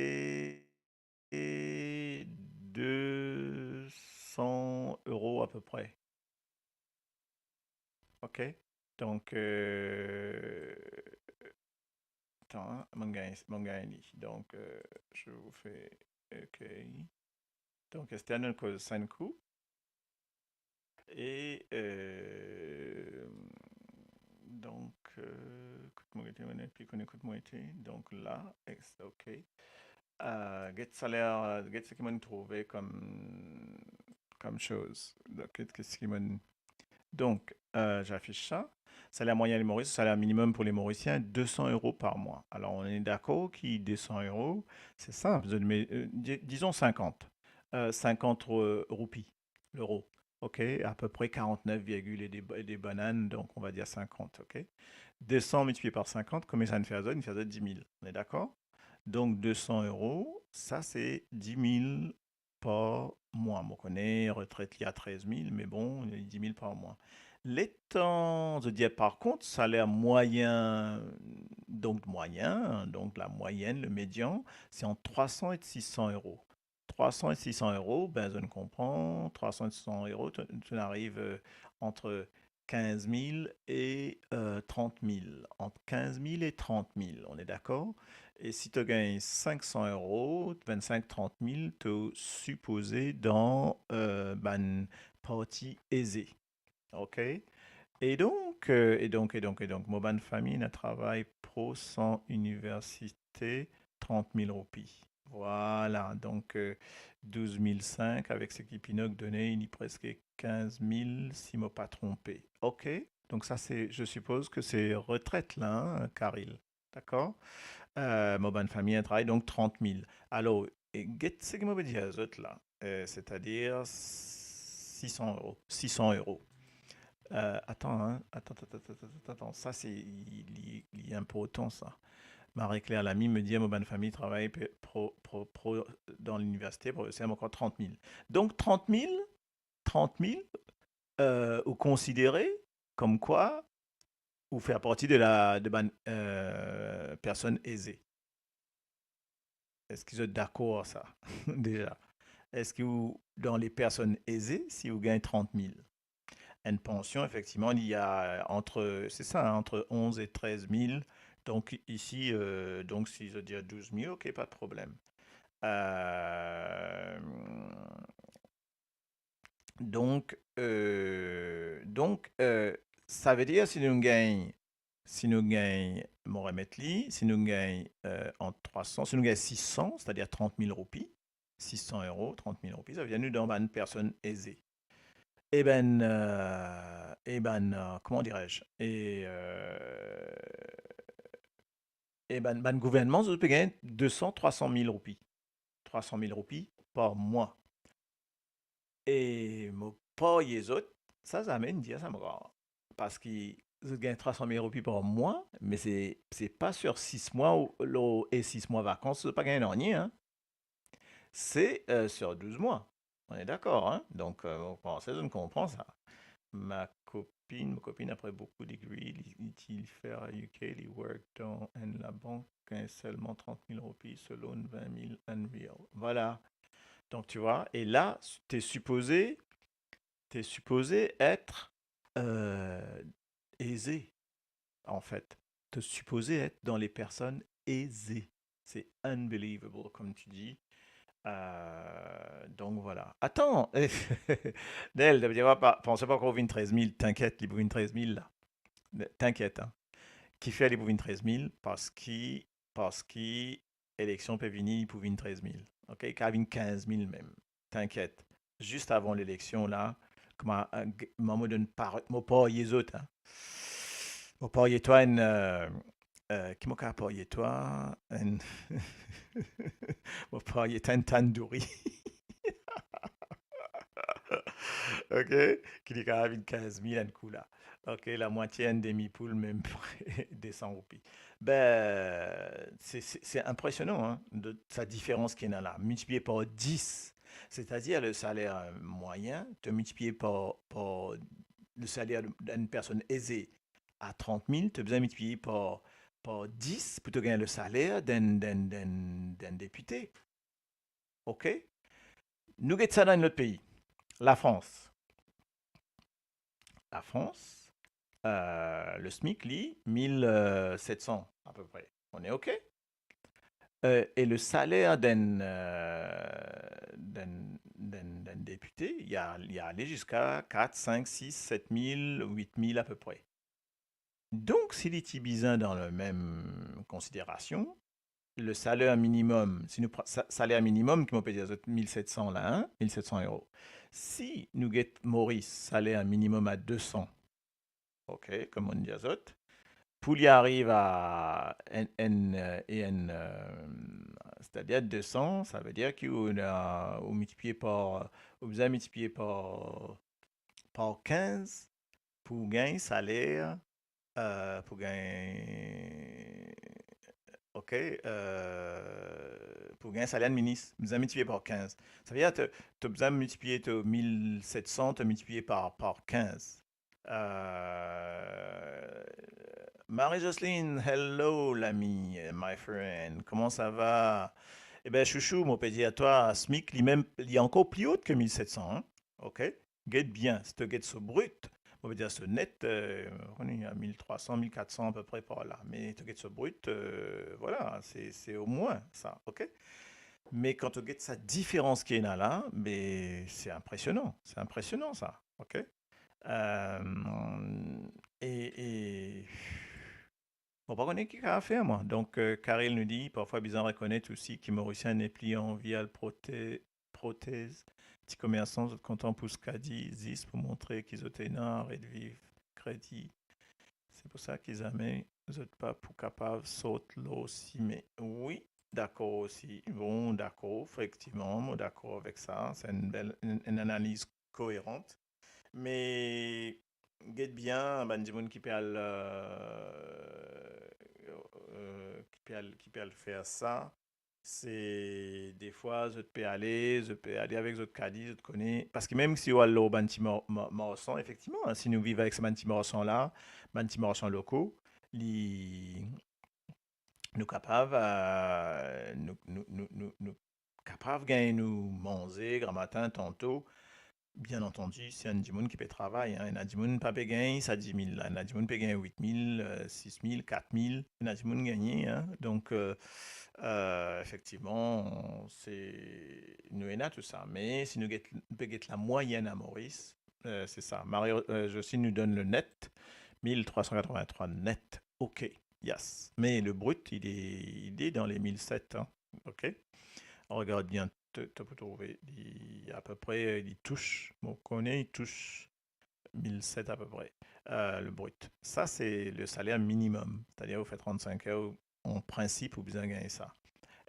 de san euro apepre. Ok? Donk, euh, atann, hein, mo'nn gagn, mo'nn gagn li. Donk, euh, je vous fais, ok. Donk, Esther, nou koz sa enn kou. E, euh, donk, euh, kot mo ete, mo nepli kone kot mo ete. Donk la, ex-, ok. Euh, get saler, get seki mo'nn trouve kom, kom soz. Donk, get seki mo'nn, donk, euh, j'affiche ça. Salaire moyen à l'île Maurice, salaire minimum pour les Mauriciens, deux cents euros par mois. Alors, on est d'accord que deux cents euros, c'est simple, mais, euh, di-, disons cinquante. Euh, cinquante, euh, roupies, l'euro. Ok, à peu près quarante-neuf virgule et des, et des bananes, donc on va dire cinquante, ok. Deux cents multiplié par cinquante, combien ça nous fait à zot? Ça nous fait à zot dix mille, on est d'accord? Donc deux cents euros, ça c'est dix mille par mwa. Mo kone retret li a trez mil, me bon, dix mille par mwa. Letan, zot dir, par kont, saler mwayin, donk mwayin, donk la moyenne, le médian, c'est entre trois cents et six cents euros. Trois cents et six cents euros, ben, zot konpran, trois cents et six cents euros, to, to ariv, euh, entre quinze mille et, euh, trente mille. Entre quinze mille et trente mille, on est d'accord? E si to gagn cinq cents euros, vingt-cinq, trente mille, to sipoze dan, euh, bann parti eze. Ok? E donk, euh, e donk, e donk, e donk, mo bann fami ena travay pro san iniversite, trant mil roupi. Vwala, donk, euh, douz mil sink avek seki Pinocchio done, li preske kinz mil, si mo pa tronpe. Ok? Donk sa se, je suppose que se retret la, hein, Karil. Dakor? Euh, mo bann fami ena travay, donk trant mil. Alor, e get seki mo pe dir zot la, euh, setadir sis san euro, sis san euro. Euh, atann, hein, atann, atann, atann, atann, atann, sa se, li, li, li inportan sa. Marie-Claire Lamy me dir, mo bann fami travay pe, pro, pro, pro, dan liniversite, profeser, ankor trant mil. Donk trant mil, trant mil, euh, ou konsidere komkwa ou fer parti de la, de bann, euh, personn eze. Eski zot dakor ar sa, deza? Eski ou dan le personn eze si ou gagn trant mil? Enn pansion, efektivman, li a entre, se sa, hein, entre onze et treize mille. Donk isi, euh, donk si zot dir douz mil, ok, pa de problem. Euh, donk, euh, donk, euh, savedir si nou gagn, si nou gagn, mo remet li, si nou gagn, euh, ant trwa san, si nou gagn sis san, setadir trant mil roupi, sis san euro, trant mil roupi, savedir nou dan bann personn eze. E bann, euh, e bann, euh, comment dirais-je? E, euh, e bann, bann gouvernman, zot pe gagn de san, trwa san mil roupi. Trwa san mil roupi par mwa. E mo parye zot, sa zame inn dir sa, mo krwar. parski zot gagn trwa san mil roupi par mwa, me se, se pa sir sis mwa ou, lo, e sis mwa vakans, zot pa gagn nanye, hein. Se, euh, sir douz mwa. On est d'accord, hein? Donk, euh, bon, sa, zot konpran sa. Ma copine, mon copine, après beaucoup de degrés, li, li, li fer a U K, li work dan enn labank, gagn selman trant mil roupi, so loan vin mil unreal. Voilà. Donc, tu vois, et là, t'es supposé, t'es supposé être, euh, aisé, en fait. T'es supposé être dans les personnes aisées. C'est unbelievable, comme tu dis. Euh, donc voilà. Attends, Nel, t'as dit, pa, panse pa ankor vinn trez mil, t'inquiète, li pou vinn trez mil la. T'inquiète, hein. Kifer li pou vinn trez mil? Parski, parski eleksion pe vini, li pou vinn trez mil. Ok, li kav vinn kinz mil mem. T'inquiète. Zis avan leleksion la, kouma, euh, g-, mo, mo donn par-, mo parye zot, hein. Mo parye twa enn, euh, euh, ki mo kav parye twa? Enn, mo parye twa enn tandoori. Ok? Ki li kav vinn kinz mil enn kou la. Ok, lamwatie, enn demi poul, mem pre, de san roupi. Be, se, se, se inpresionan, hein, de, sa diferans ki ena la. Miltipliye par dis, setadir le saler mwayin, to miltipliye par, par le saler d'enn personn eze a trant mil, to bizin miltipliye par, par dis pou to gagn le saler d'enn, d'enn, d'enn, d'enn depite. Ok? Nou get sa dan enn lot pei, Lafrans. Lafrans, euh, le smic, li, mil set san apepre. On est ok? Euh, e le saler d'enn, euh, d'enn, d'enn, d'enn depite, li a, li ale ziska kat, sink, sis, set mil, wit mil apepre. Donk, si li ti bizin dan le mem konsiderasion, le saler minimum, si nou pran sa-, saler minimum, ki mo pe dir zot mil set san la, hein, mil set san euro. Si nou get Moris, saler minimum a de san, ok, kouma mo dir zot, pou li ariv a enn, enn, euh, e enn, euh, setadir de san, sa ve dir ki ou, ou miltipliye par, ou bizin miltipliye par, par kinz pou gagn saler, euh, pou gagn, ok, euh, pou gagn saler minis, bizin miltipliye par kinz. Sa ve dir to, to bizin miltipliye to mil set san, to miltipliye par, par kinz. Euh, Marie-Jocelyne, hello, lami, my friend, kouma sa va? Ebe, chouchou, mo pe dir twa, smic, li mem, li ankor pli o ki mil set san, hein? Ok? Get bien, si to get so brut, mo pe dir so net, euh, on est à mil trois cents, mil quatre cents à peu près par là. Me to get so brut, euh, voilà, se, se omwin sa, ok? Me kan to get sa diferans ki ena la, be, se inpresionan, se inpresionan sa, ok? Euh, e, e, mo pa kone ki kav fer, mwa. Donk, euh, Karel nou dir, parfwa bizin rekonet osi ki Morisien nepli anvi al prote-, protez ti komersan, zot kontan pous kadi, zis pou montre ki zot ena, aret viv kredi. Se pou sa ki zame zot pa pou kapav sort lor sime. Wi, dakor osi. Bon, dakor, efektivman, mo dakor avek sa. Se enn bel, enn, enn analiz koeran. Me get bien, bann dimoun ki pe al, euh, euh, ki pe al, ki pe al fer sa, se defwa zot pe ale, zot pe ale avek zot kadi, zot kone, parski mem si ou al lor bann ti mar-, mar-, marsan, efektivman, si nou viv avek sa bann ti marsan la, bann ti marsan loko, li, nou kapav, euh, nou, nou, nou, nou, nou kapav gagn nou manze gramatin, tanto. Bien antandi, se enn dimoun ki pe travay, hein. Ena dimoun pa pe gagn sa dis mil la, ena dimoun pe gagn wit mil, euh, sis mil, kat mil, ena dimoun gagne, hein. Donk, euh, euh, efektivman, se, nou ena tou sa. Me si nou get, pe get lamwayenn a Moris, euh, se sa. Mario, euh, Josi nou donn le net, mil trwa san katrevin-trwa net. Ok, yes. Me le brut, il est, il est dans les mil set, hein. Ok? Regard bien, to, to pou trouve, li apepre, li tous, mo kone, li tous mil set apepre, euh, le brut. Sa, se le saler minimum. Setadir, ou fer trant-sink er, an prinsip, ou bizin gagn sa.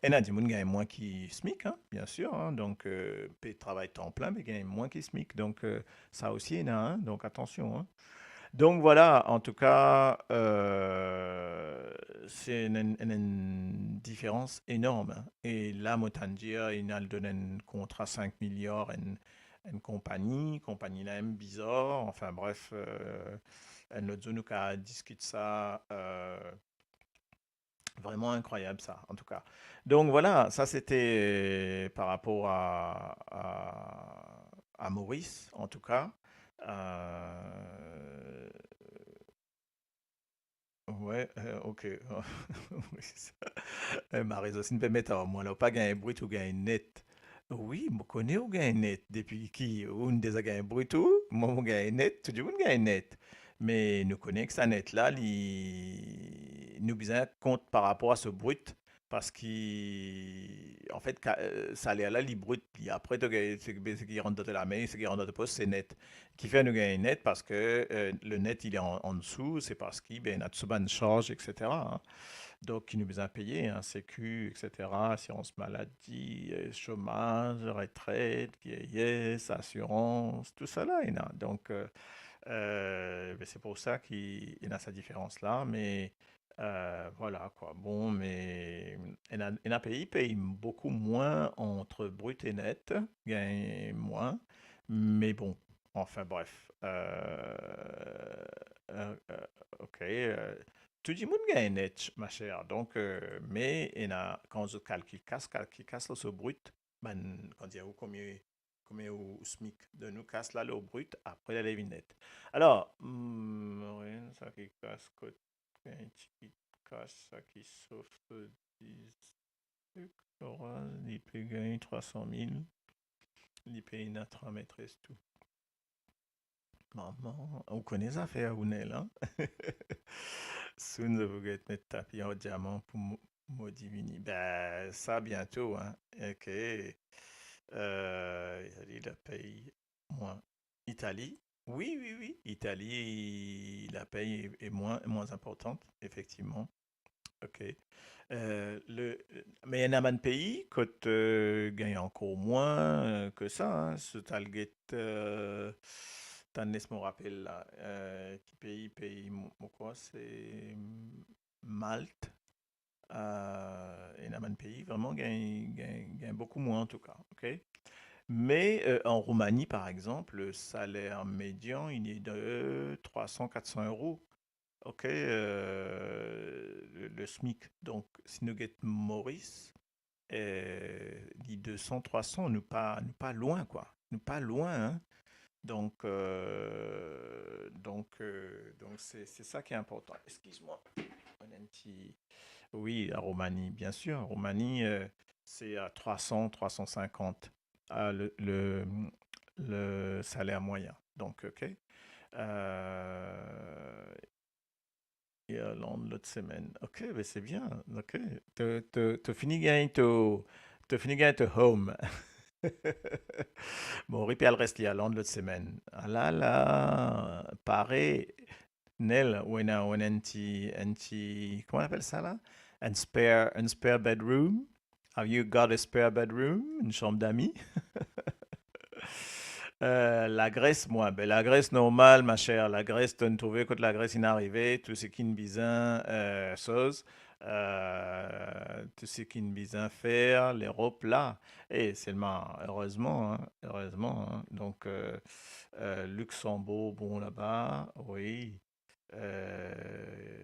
Ena dimoun gagn mwin ki smic, hein, bien sir, hein, donk, euh, pe travay tan plin, me gagn mwin ki smic. Donk, euh, sa osi ena, hein, donk atansion, hein. Donk vwala, antouka, euh, se enn, enn, enn diferans enorm, hein. E la, mo tann dir, inn al donn enn kontra sink miliar enn, enn konpagni, konpagni la mem bizar, anfin bref, euh, enn lot zour nou kav diskit sa, euh, Vraiment incroyable ça, en tout cas. Donc voilà, ça c'était par rapport à, à, à Maurice, en tout cas. Euh, ouais, euh, ok. Maurice. Eh, Marie-Josine pe met ar mwa la, ou pa gagn brut, ou gagn net. Wi, mo kone ou gagn net. Depi ki, ou'nn deza gagn brut ou? Mwa, mo gagn net, tou dimoun gagn net. Me nou kone ki sa net la, li, nou bizin kont par rapor a so brut, parski, anfet, ka-, eh, saler la, li brut, li apre to gagn, seki, seki rant dan to lame, seki rant dan to pos, se net. Kifer nou gagn net? Parski, eh, le net, li an, an dsou, se parski, be, ena tou so bann sarz, et cetera, hein. Donk, ki nou bizin peye, hein, secu, et cetera, asirans maladi, eh, somaz, retret, vieyes, asirans, tou sa la, ena. Donk, eh, eh, be, se pou sa ki ena sa diferans la, me, eh, vwala, kwa. Bon, me ena, ena pei pey boukou mwin ant brut e net, gagn mwin, me bon, anfin, bref, eh, eh, eh, ok, eh, tou dimoun gagn net, ma chère. Donk, eh, me ena, kan zot kalkil kas, kalkil kas lor so brut, bann, kan dir ou komie, komie ou, ou smic, donn ou kas la lor brut, apre la, li vinn net. Alor, hmm, Morin, sa ki kas kot gagn tiki kas, sa ki sof to diz, Laura, li pe gagn trwa san mil, li pe ena trwa metres tou. Mama, ou kone zafer ou, Nel, hein? Soon, zot pou get met tapi an diaman pou mo-, mo divini. Be, sa biento, hein. Ok. Euh, Itali, la pey mwin. Itali? Wi, wi, wi. Itali, la pey e, e mwin, mwin inportan, efektivman. Ok. Euh, le, me ena bann pei kot, euh, gagn ankor mwin, euh, ke sa, hein. Si to al get, euh, tann, les mo rapel la, euh, ki pei, pei, mo, mo krwar se Malte. Euh, ena bann pei vreman gagn, gagn, gagn boukou mwin, antouka, ok? Me, euh, an Roumani, par exanp, le saler median, il est de trois cents, quatre cents euros. Ok, euh, le, le smic. Donk, si nou get Moris, eh, li de san, trwa san, nou pa, nou pa lwin, kwa. Nou pa lwin, hein. Donk, euh, donk, euh, donk se, se sa ki inportan. Eskiz mwa. Enn ti, wi, an Roumani, bien sir. An Roumani, euh, se a trwa san, trwa san sinkant, euh, le, le, le saler mwayin. Donk, ok. Euh, Irland lot semenn. Ok, be se bien. Ok. To, to, to fini gagn to, to fini gagn to home. Bon, Ripi al res Irland lot semenn. Alala, pare, Nel, ou ena, ou ena enn ti, enn ti, comment on appelle ça là? Enn spare, enn spare bedroom? Have you got a spare bedroom? Enn sanm dami? Euh, Lagres, mwa, be Lagres normal, ma chère, Lagres, to'nn trouve kot Lagres inn arive, tou seki inn bizin, euh, soz, euh, tou seki inn bizin fer, Lerop la. E selman, erezman, hein, erezman, hein. Donk, euh, euh, Luxembourg, bon, laba, wi. Euh,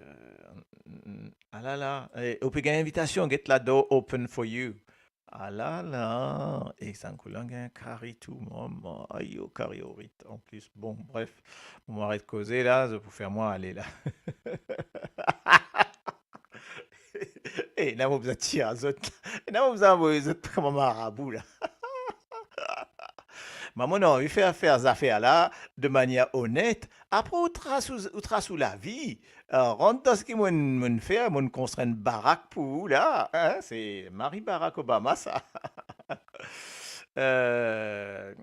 alala, e, ou pe gagn invitasion, get la door open for you. Alala, e sann kou la gagn kari tou, mama, ayo, kari orit, an plis. Bon, bref, mo aret koze la, zot pou fer mwa ale la. E, la mo bizin tir zot, la mo bizin avoy zot kouma marabou la. Mwa, mo anvi fer, fer zafer la de manier onet. Apre, ou tras ou, ou tras ou lavi. Euh, rant dan seki mo'nn, mo'nn fer, mo'nn konstrir enn barak pou ou la, hein, se mari Barack Obama, sa. Euh,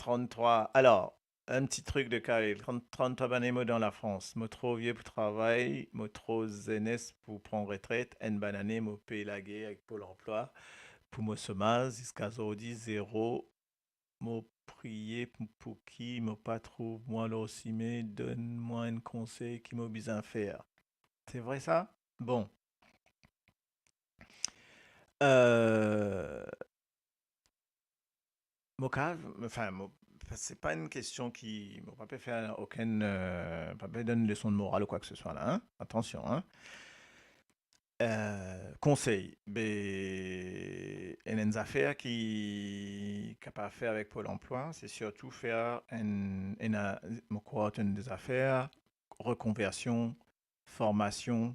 tranntrwa. Alor, enn ti trik de kare. Trant, tranntrwa banane mo dan Lafrans. Mo tro vie pou travay, mo tro zenes pou pran retret. Enn banane mo pe lager avek Pôle emploi pou mo somaz. Ziska zordi, zero. Mo priye pou, pou ki mo pa trouv mwa lor sime, donn mwa enn konsey ki mo bizin fer. Se vre sa? Bon. Euh, mo kav, anfin, mo, se pa enn kestion ki, mo pa pe fer okenn, euh, pa pe donn leson de moral ou kwa ke se swa la, hein? Atansion, hein? Euh, konsey, be, ena enn zafer ki kapav fer avek Pôle emploi, se sirtou fer enn, ena, mo krwar enn de zafer, rekonversion, formasion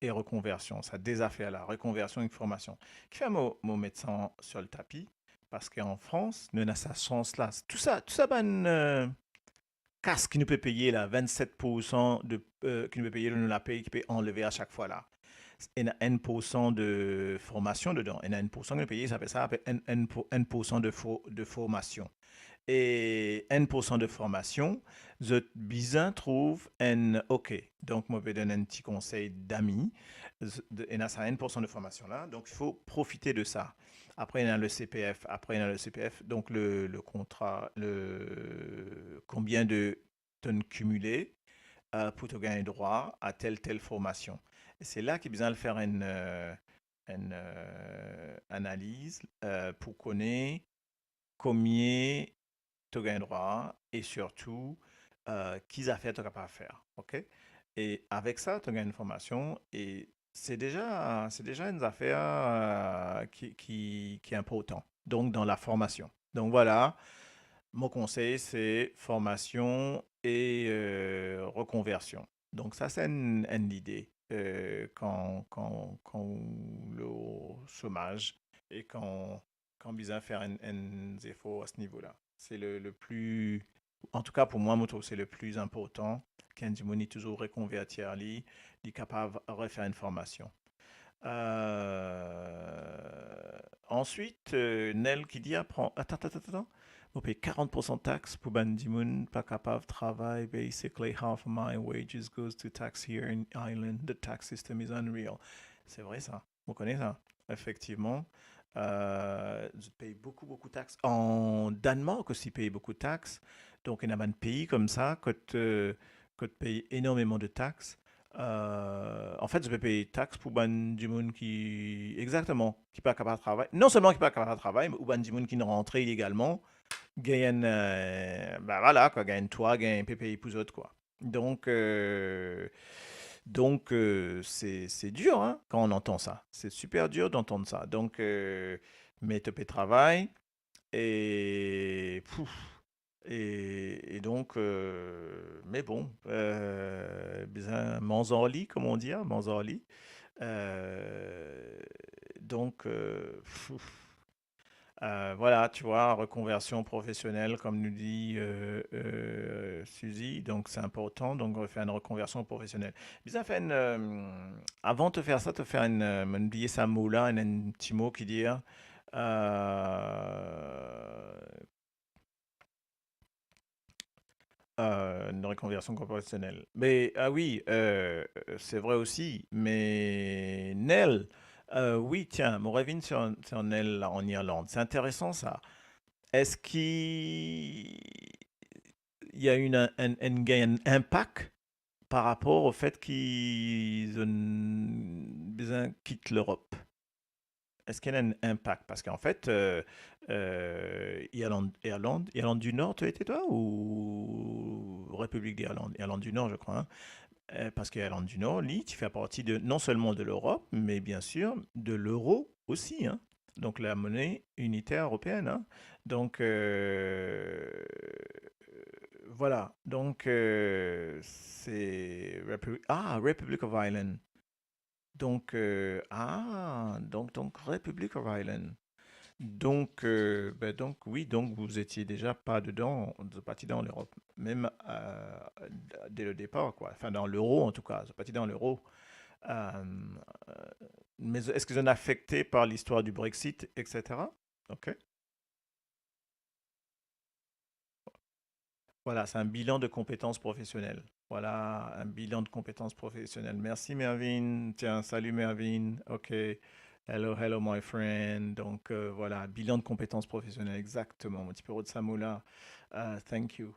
e rekonversion. Sa de zafer la, rekonversion ek formasion. Kifer mo, mo met sa sur le tapi? Parski an Frans, nou ena sa sans la. Tou sa, tou sa bann, euh, kas ki nou pe peye la, vennset poursan de, euh, ki nou pe peye lor nou lapey ki pe anleve a sak fwa la. Ena enn poursan de formasion dedan, ena enn poursan ki nou peye, sa apel sa, apel enn, enn pou-, enn poursan de fo-, de formasion. E enn poursan de formasion, zot bizin trouv enn, ok, donk mo pe donn enn ti konsey dami, z-, de, ena sa enn poursan de formasion la, donk fo profite de sa. Apre, ena le C P F, apre, ena le C P F, donk le, le kontra, le, konbien de tonn kimile, euh, pou to gagn drwa a tel, tel formasion. E se la ki bizin al fer enn, euh, enn, euh, analiz, euh, pou kone konbien to gagn drwa e sirtou, euh, ki zafer to kapav fer, ok? E avek sa, to gagn enn formasion e se deza, se deza enn zafer, euh, ki, ki, ki inportan. Donk, dan la formasion. Donk, vwala, mo konsey, se formasion e, euh, rekonversion. Donk, sa, se enn, enn lide, euh, kan, kan, kan ou lor somaz e kan kan bizin fer enn, enn zefor a se nivo la. Se le, le pli, antouka pou mwa, mo trouv se le pli inportan ki enn dimoun li touzour rekonvertir li, li kapav refer enn formasion. Euh, answit, euh, Nel ki dir, apran, atann, atann, atann, atann, mo pey karant poursan tax pou bann dimoun pa kapav travay, basically half of my wages goes to tax here in Ireland, the tax system is unreal. Se vre sa. Mo kone sa, efektivman. Euh, zot pey boukou, boukou tax. An Danemark osi pey boukou tax. Donk, ena bann pei koumsa kot, euh, kot pey enormeman de tax. Euh, anfet, zot pe pey tax pou bann dimoun ki, egzakteman, ki pa kapav travay. Non selman ki pa kapav travay, me ou bann dimoun ki rantre ilegalman, gagn, euh, ben vwala, kwa, gagn twa, gagn pe pey pou zot, kwa. Donk, euh, donk, euh, se, se dir, hein, kan ou antann sa. Se siper dir d'antann sa. Donk, euh, me to pe travay e, pouf, e, e donk, euh, me bon, euh, bizin manz ar li, kouma on dir, manz ar li. Euh, donk, euh, pouf, Euh, vwala, tu vois, rekonversion profesionel, kouma nou dir, euh, euh, Suzy, donk se inportan, donk fer enn rekonversion profesionel. Bizin fer enn, euh, avan to fer sa, to fer enn, euh, mo'nn bliye sa mo la, enn, enn ti mo ki dir, euh, euh, enn rekonversion profesionel. Me, ah wi, euh, se vre osi, me Nel, euh, wi, tiens, mo revinn sur, sur Nel la, an Irland. Se interesan sa. Eski ena enn, enn, enn, enn inpak par rapor o fet ki zot bizin kit Lerop? Eski ena enn inpak? Parski anfet, euh, euh, Irland, Irland, Irland du Nord, to ete twa, ou République d'Irlande? Irland du Nord, je crois, hein. Euh, parski Irland du Nord, li, ti fer parti de, non selman de Lerop, me biensir de l'euro osi, hein. Donk, la monnaie unitaire européenne, hein. Donk, euh, vwala. Donk, euh, se Repu-, ah, Republic of Ireland. Donk, euh, ah, donk, donk, Republic of Ireland. Donk, euh, ben, donk, wi, donk, vous étiez déjà pas dedans, vous êtes parti dans l'Europe, même, euh, dès le départ, quoi. Enfin, dans l'euro, en tout cas, vous êtes parti dans l'euro. Euh, mais est-ce que vous êtes affecté par l'histoire du Brexit, et cetera? Ok. Voilà, c'est un bilan de compétences professionnelles. Voilà, un bilan de compétences professionnelles. Merci Mervin. Tiens, salut Mervin. Ok. Hello, hello, my friend. Donk, euh, vwala, bilan de konpetans profesionel, exakteman. Mo ti pe rod sa mo la. Euh, thank you.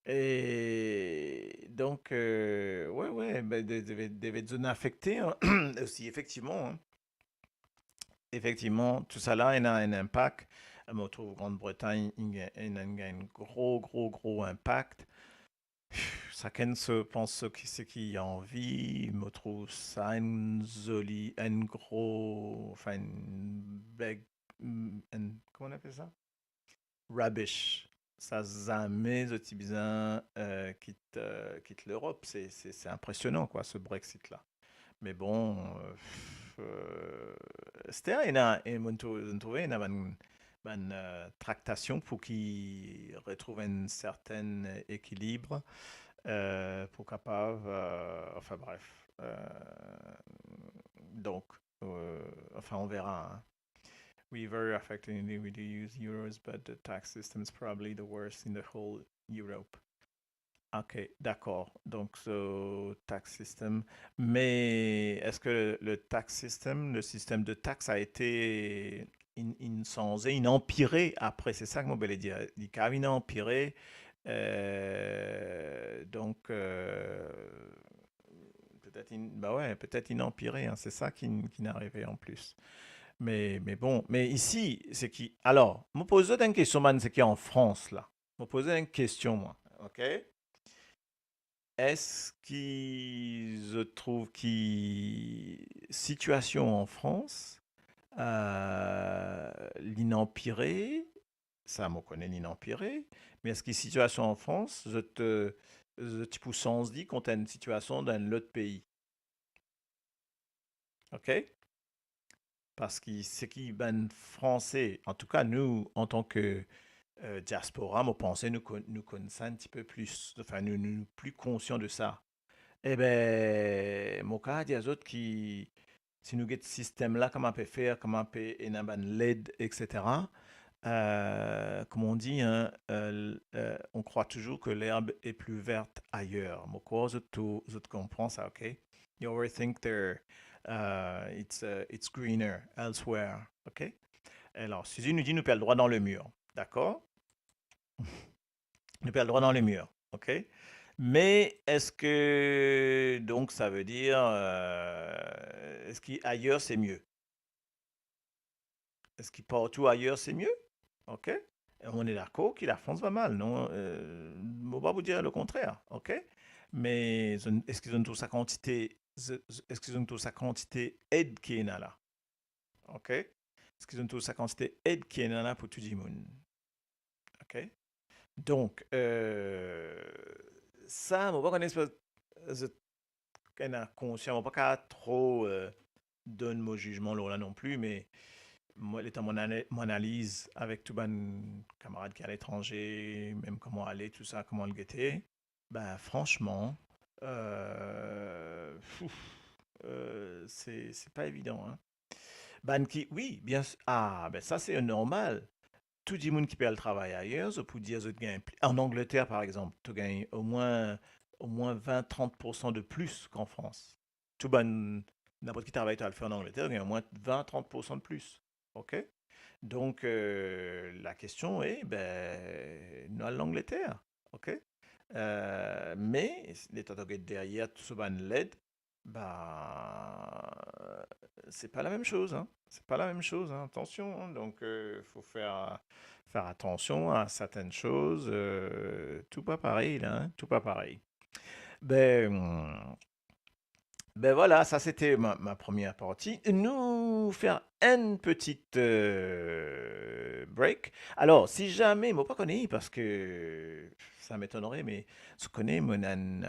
E donk, euh, we, we, be, de, de, de, de zot inn afekte, an, osi, efektivman, an. Efektivman, tousala ena enn inpak. Mo trouv Grande-Bretagne inn, inn, inn gagn gro, gro, gro inpak. Sakenn so, pans so ki, seki li anvi, mo trouv sa enn zoli, enn gro, anfin, enn big, enn, kouma nou apel sa? Rubbish. Sa zame zot ti bizin, euh, kit, euh, kit Lerop. Se, se, se inpresionan, kwa, se Brexit la. Me bon, euh, euh, ster ena, e mo trouv, mo trouve ena bann, bann, euh, traktasion pou ki retrouv enn sertenn ekilib, euh, pou kapav, euh, anfin bref. Euh, donk, euh, anfin, on verra, hein. We very affected, indeed, we do use euros, but the tax system is probably the worst in the whole Europe. Ok, dakor. Donk, so, tax system. Me eski le, le tax system, le sistem de tax a ete, inn, inn sanze, inn anpire apre? Se sa ki mo pe dir. Li kapav inn anpire, euh, donk, euh, petet inn, ba we, petet inn anpire, hein, se sa ki, ki inn arive an plis. Me, me bon, me isi, seki, alor, mo poz zot enn kestion, bann seki an Frans la. Mo poz enn kestion, mwa, ok? Eski zot trouv ki sitiasion an Frans, euh, li inn anpire? Sa mo kone li inn anpire, me eski sitiasion an Frans, zot, euh, zot ti pou sanz li kont enn sitiasion dan enn lot pei? Ok? Parski seki bann Franse, antouka nou, antan ke, euh, diaspora, mo panse nou konn, nou konn sa enn tipe plis. Anfin, nou, nou, nou pli konsian de sa. Eben, mo kapav dir zot ki si nou get sistem la, kouma pe fer, kouma pe ena bann led, et cetera, euh, comme on dit, hein, euh, l-, euh, on croit toujours que l'herbe est plus verte ailleurs. Mo krwar zot tou, zot konpran sa, ok? You always think there, uh, it's, uh, it's greener elsewhere, ok? Alor, Suzy nou di nou pe al drwa dan lemir, dakor? Nou pe al drwa dan lemir, ok? Me eski, donk, sa ve dir, euh, eski ayer se mie? Eski partou ayer se mie? Ok? E on est d'accord ki Lafrans va mal, non? Euh, mo pa pou dir lekontrer, ok? Me zot, eski zot trouv sa kantite, z-, z-, eski zot trouv sa kantite ed ki ena la? Ok? Eski zot trouv sa kantite ed ki ena la pou tou dimoun? Ok? Donk, euh, sa, mo pa kone si zot ena konsian, mo pa kapav tro, euh, donn mo zizman lor la non pli, me mwa, letan mo ana-, mo analiz avek tou bann kamarad ki aletranze, mem kouma ale, tou sa, kouma li gete, ben, fransman, euh, ouf, euh, se, se pa evidan, hein. Bann ki, wi, bien s-, ah, ben, sa, se normal. Tou dimoun ki pe al travay ayer, zot pou dir zot gagn pli. An Angleter, par exanp, to gagn omwin, omwin vin, trant poursan de plis ki an Frans. Tou bann, ninport ki travay to al fer an Angleter, to gagn omwin vin, trant poursan de plis. Ok? Donk, euh, lakestion e, ben, nou al Langleter. Ok? Euh, me, letan to get deryer tou so bann led, ba, se pa lamem soz, hein. Se pa lamem soz, hein. Atansion, hein. Donk, euh, fo fer, fer atansion a sertenn soz. Euh, tou pa parey, la, hein. Tou pa parey. Ben, ben vwala, sa sete ma, ma premie parti. Nou fer enn peti, euh, break. Alor, si zame, mo pa kone, parski sa m'etonnerait, me zot kone, mo ena enn,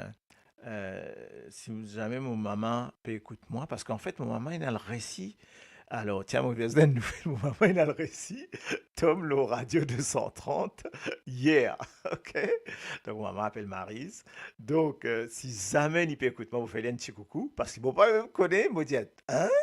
euh, si zame mo mama pe ekout mwa, parski anfet, mo mama inn al resi, alor, tiens, mo vinn donn enn nouvel, mo mama inn al resi tom lor Radio deux cent trente yer, ok? Donk, mo mama apel Maryse. Donk, euh, si zame li pe ekout mwa, mo fer li enn ti koukou, parski mo pa mem kone, mo dir, hein?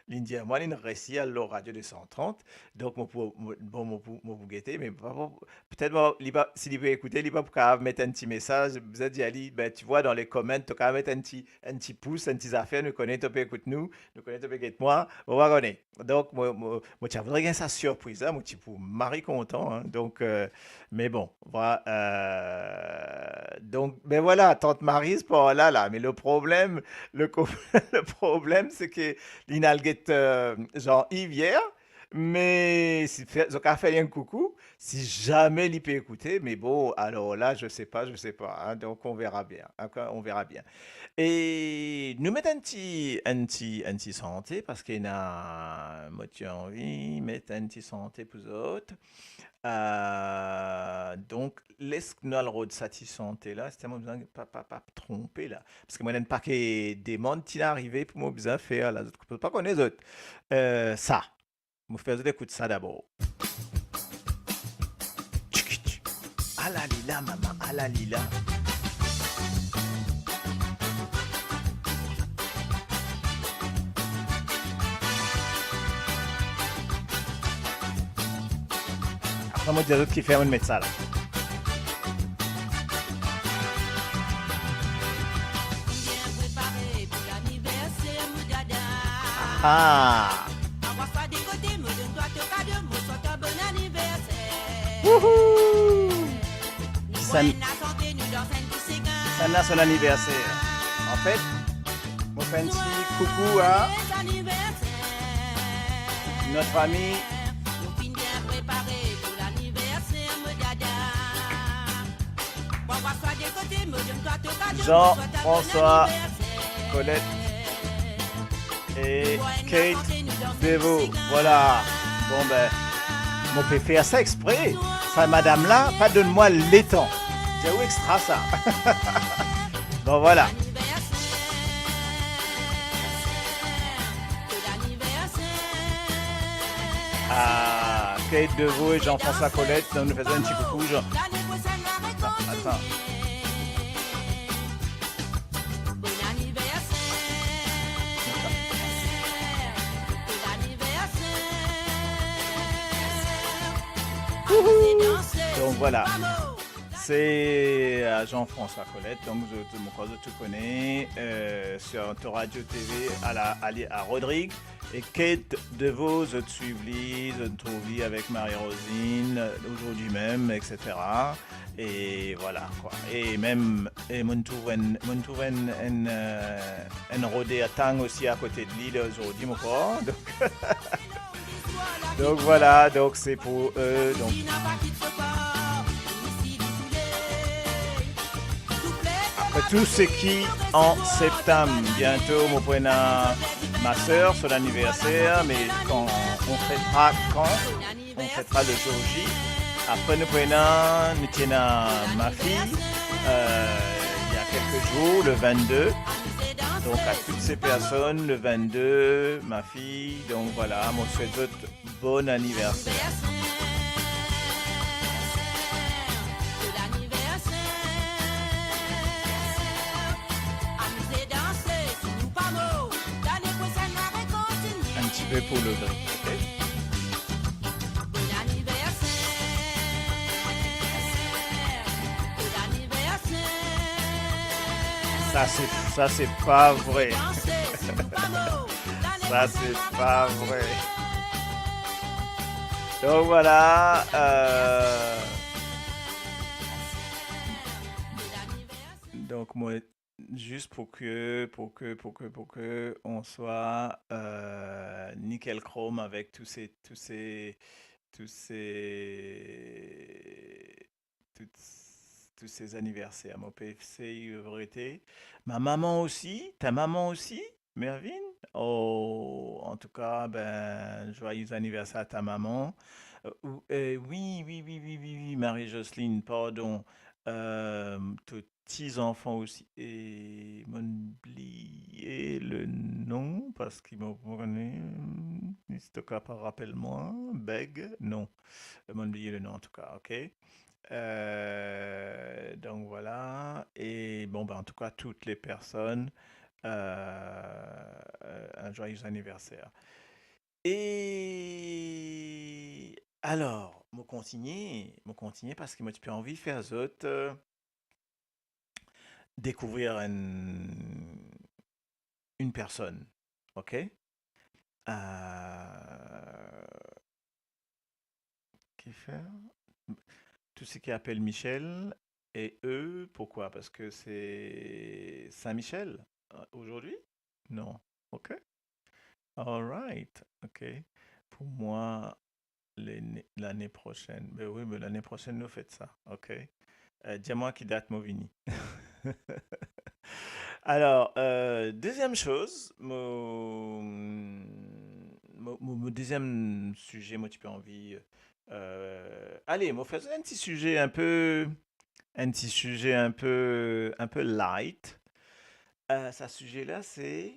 Li'nn dir mwa, li'nn resi al lor Radio deux cent trente. Donk, mo pou, mo, bon, mo pou, mo pou gete, me pa, pa, petet mo, li pa, si li pe ekoute, li pa pou kapav met enn ti mesaz, bizin dir li, ben, ti vwa, dan le comment, to kapav met enn ti, enn ti pous, enn ti zafer, nou kone to pe ekout nou, nou kone to pe get mwa, mo pa kone. Donk, mo, mo, mo ti a voudre gagn sa sirpriz la, mo ti pou mari kontan, hein. Donk, euh, me bon, vwa-, euh, donk, ben vwala, tant Maryse par la, la. Me le problem, le ko-, le problem, se ke li'nn al get, euh, Jean-Yves yer, me si fer, zot kapav fer li enn koukou, si zame li pe ekoute, me bon, alor la, je sais pas, je sais pas, hein, donc on verra bien, hein, on verra bien. E nou met enn ti, enn ti, enn ti sante, parski ena, mo ti anvi met enn ti sante pou zot. Euh, donk, les nou al rod sa ti sante la, se mo bizin pa, pa, pa tronpe la. Parski mo ena enn pake demann ti arive pou mo bizin fer la. Zot, zot pa kone zot. Euh, sa. Mo fer zot ekout sa dabor. Tchikitch. Ala li la, mama, ala li la. Apre, mo dir zot kifer mo met sa la. Ah! Wouhou! Sa, sa ena son aniverser. Anfet, mo fer enn ti koukou a notre ami Jean-François Colette e Kate Devaux. Vwala. Bon, ben, mo pe fer sa expre. Sa madam la pa donn mwa letan. Dir ou extra sa. Bon, vwala. Ah, Kate Devaux e Jean-François Colette, donk nou fer enn ti koukou, Jean. Atann. Wouhou! Donk, vwala. Se, euh, Jean-François Colette, donk zot, mo krwar zot tou kone, euh, sur Anto Radio T V, ala, ali a Rodrig. E Kate Devaux, zot swiv li, zot trouv li avek Marie-Rosine, euh, ozordi mem, et cetera. E vwala, kwa. E mem, e mo'nn trouv enn, mo'nn trouv enn, enn, euh, enn roder tang osi akote de li, la, ozordi, mo krwar. Donk, donk, vwala, donk, se pou, euh, donk. Apre tou seki an septam, biento mo pou ena ma ser, son aniverser, me kan, on fetera kan, on fetera le jour J. Apre nou pou ena, nou ti ena ma fi, euh, il y a quelques jours, le vingt-deux. Donc à toutes ces personnes, le vingt-deux, ma fille, donc voilà, mo swet zot bon aniverser. Un petit peu pour le gris, ok ? Ça, c'est, ça, c'est pas vrai. Ça, c'est pas vrai. Donc voilà, euh, donc moi, juste pour que, pour que, pour que, pour que on soit, euh, nickel chrome avec tous ces, tous ces, tous ces, tous, tous ces anniversaires. Mo pe esey rete. Ma maman aussi, ta maman aussi, Mervyn ? Oh, en tout cas, ben, joyeux anniversaire à ta maman. Euh, ou, euh, oui, oui, oui, Marie-Jocelyne, pardon. Euh, to ti zanfan osi, e mo'nn bliye le nom, parski mo, mo kone, si to kapav rapel mwa, Beg, non. Mo'nn bliye le nom, en tout cas, ok ? Euh, donc voilà. Et bon, ben, en tout cas, toutes les personnes, Euh, euh, un joyeux anniversaire. E alor, mo kontigne, mo kontigne parski mo ti pe anvi fer zot, euh, découvrir une, une personne, ok? Euh, ki fer? Tou seki apel Michel, e e, pourkoi? Parski se Saint-Michel, euh, aujourd'hui? Non. Ok. All right. Ok. Pou mwa, lane, lane prosenn. Ben wi, ben lane prosenn, nou fet sa. Ok. Euh, dir mwa ki dat mo vini. Alor, euh, deziem soz, mo, mo, mo, mo deziem size, mo ti pe anvi, euh, ale, mo fer enn ti size inpe, enn ti size inpe, inpe light. Euh, sa size la, se,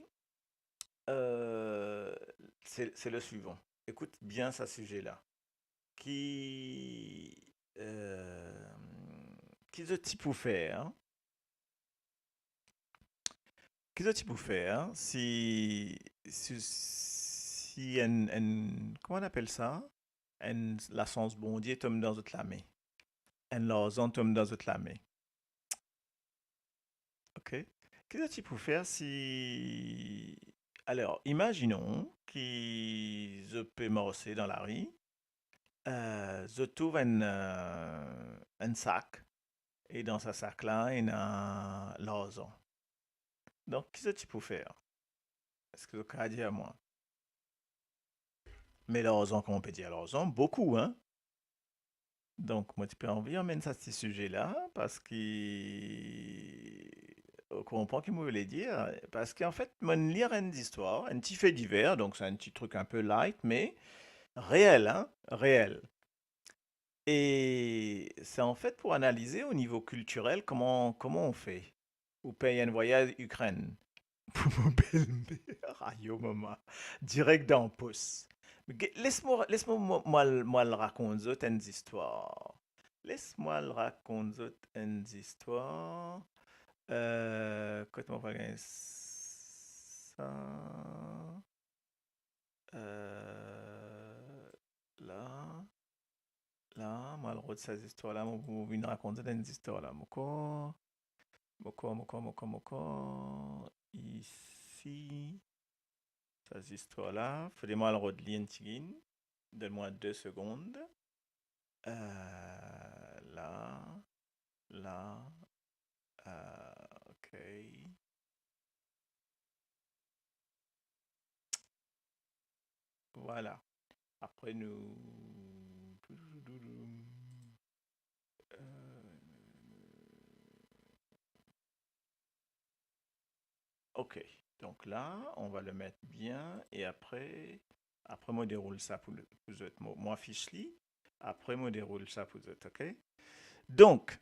euh, se, se le suivan. Ekout bien sa size la. Ki, euh, ki zot ti pou fer, hein? Ki zot ti pou fer, hein, si, si, si enn, enn, kouma nou apel sa? Enn lasans Bondie tom dan zot lame. Enn larzan tom dan zot lame. Ok. Ki zot ti pou fer si, alor, imazinon ki zot pe marse dan lari, euh, zot trouv enn, euh, enn sak, e dan sa sak la, ena larzan. Donk, ki zot ti pou fer? Eski zot kapav dir mwa? Me larzan, kouma pe dir larzan, boukou, hein? Donk, mo ti pe anvi amenn sa ti size la, parski, ou konpran ki mo vle dir, parski, anfet, mo'nn lir enn zistwar, enn ti fe diver, donk se enn ti trik inpe light, me reel, hein, reel. E se anfet pou analize o nivo kiltirel, kouma, kouma ou fer. Ou pey enn vwayaz Ikrenn pou mo belmer. Ayo mama, direk dan pos. Me ge-, les mwa, les mwa, mwa, mwa al, mwa al rakont zot enn zistwar. Les mwa al rakont zot enn zistwar. Euh, kot mo pou gagn sa? Euh, la, la, mo al rod sa zistwar la, mo, mo vinn rakont zot enn zistwar la. Mo kor, mo kor, mo kor, mo kor, mo kor. Isi, sa zistwar la, fode mo al rod li enn tigit. Donn mwa de segond. Euh, la, la, euh, ok. Vwala. Apre nou, euh, ok. Donk la, on va le mettre bien e apre, apre mo deroul sa pou le, pou zot. Mo, mo afis li, apre mo deroul sa pou zot, ok? Donk,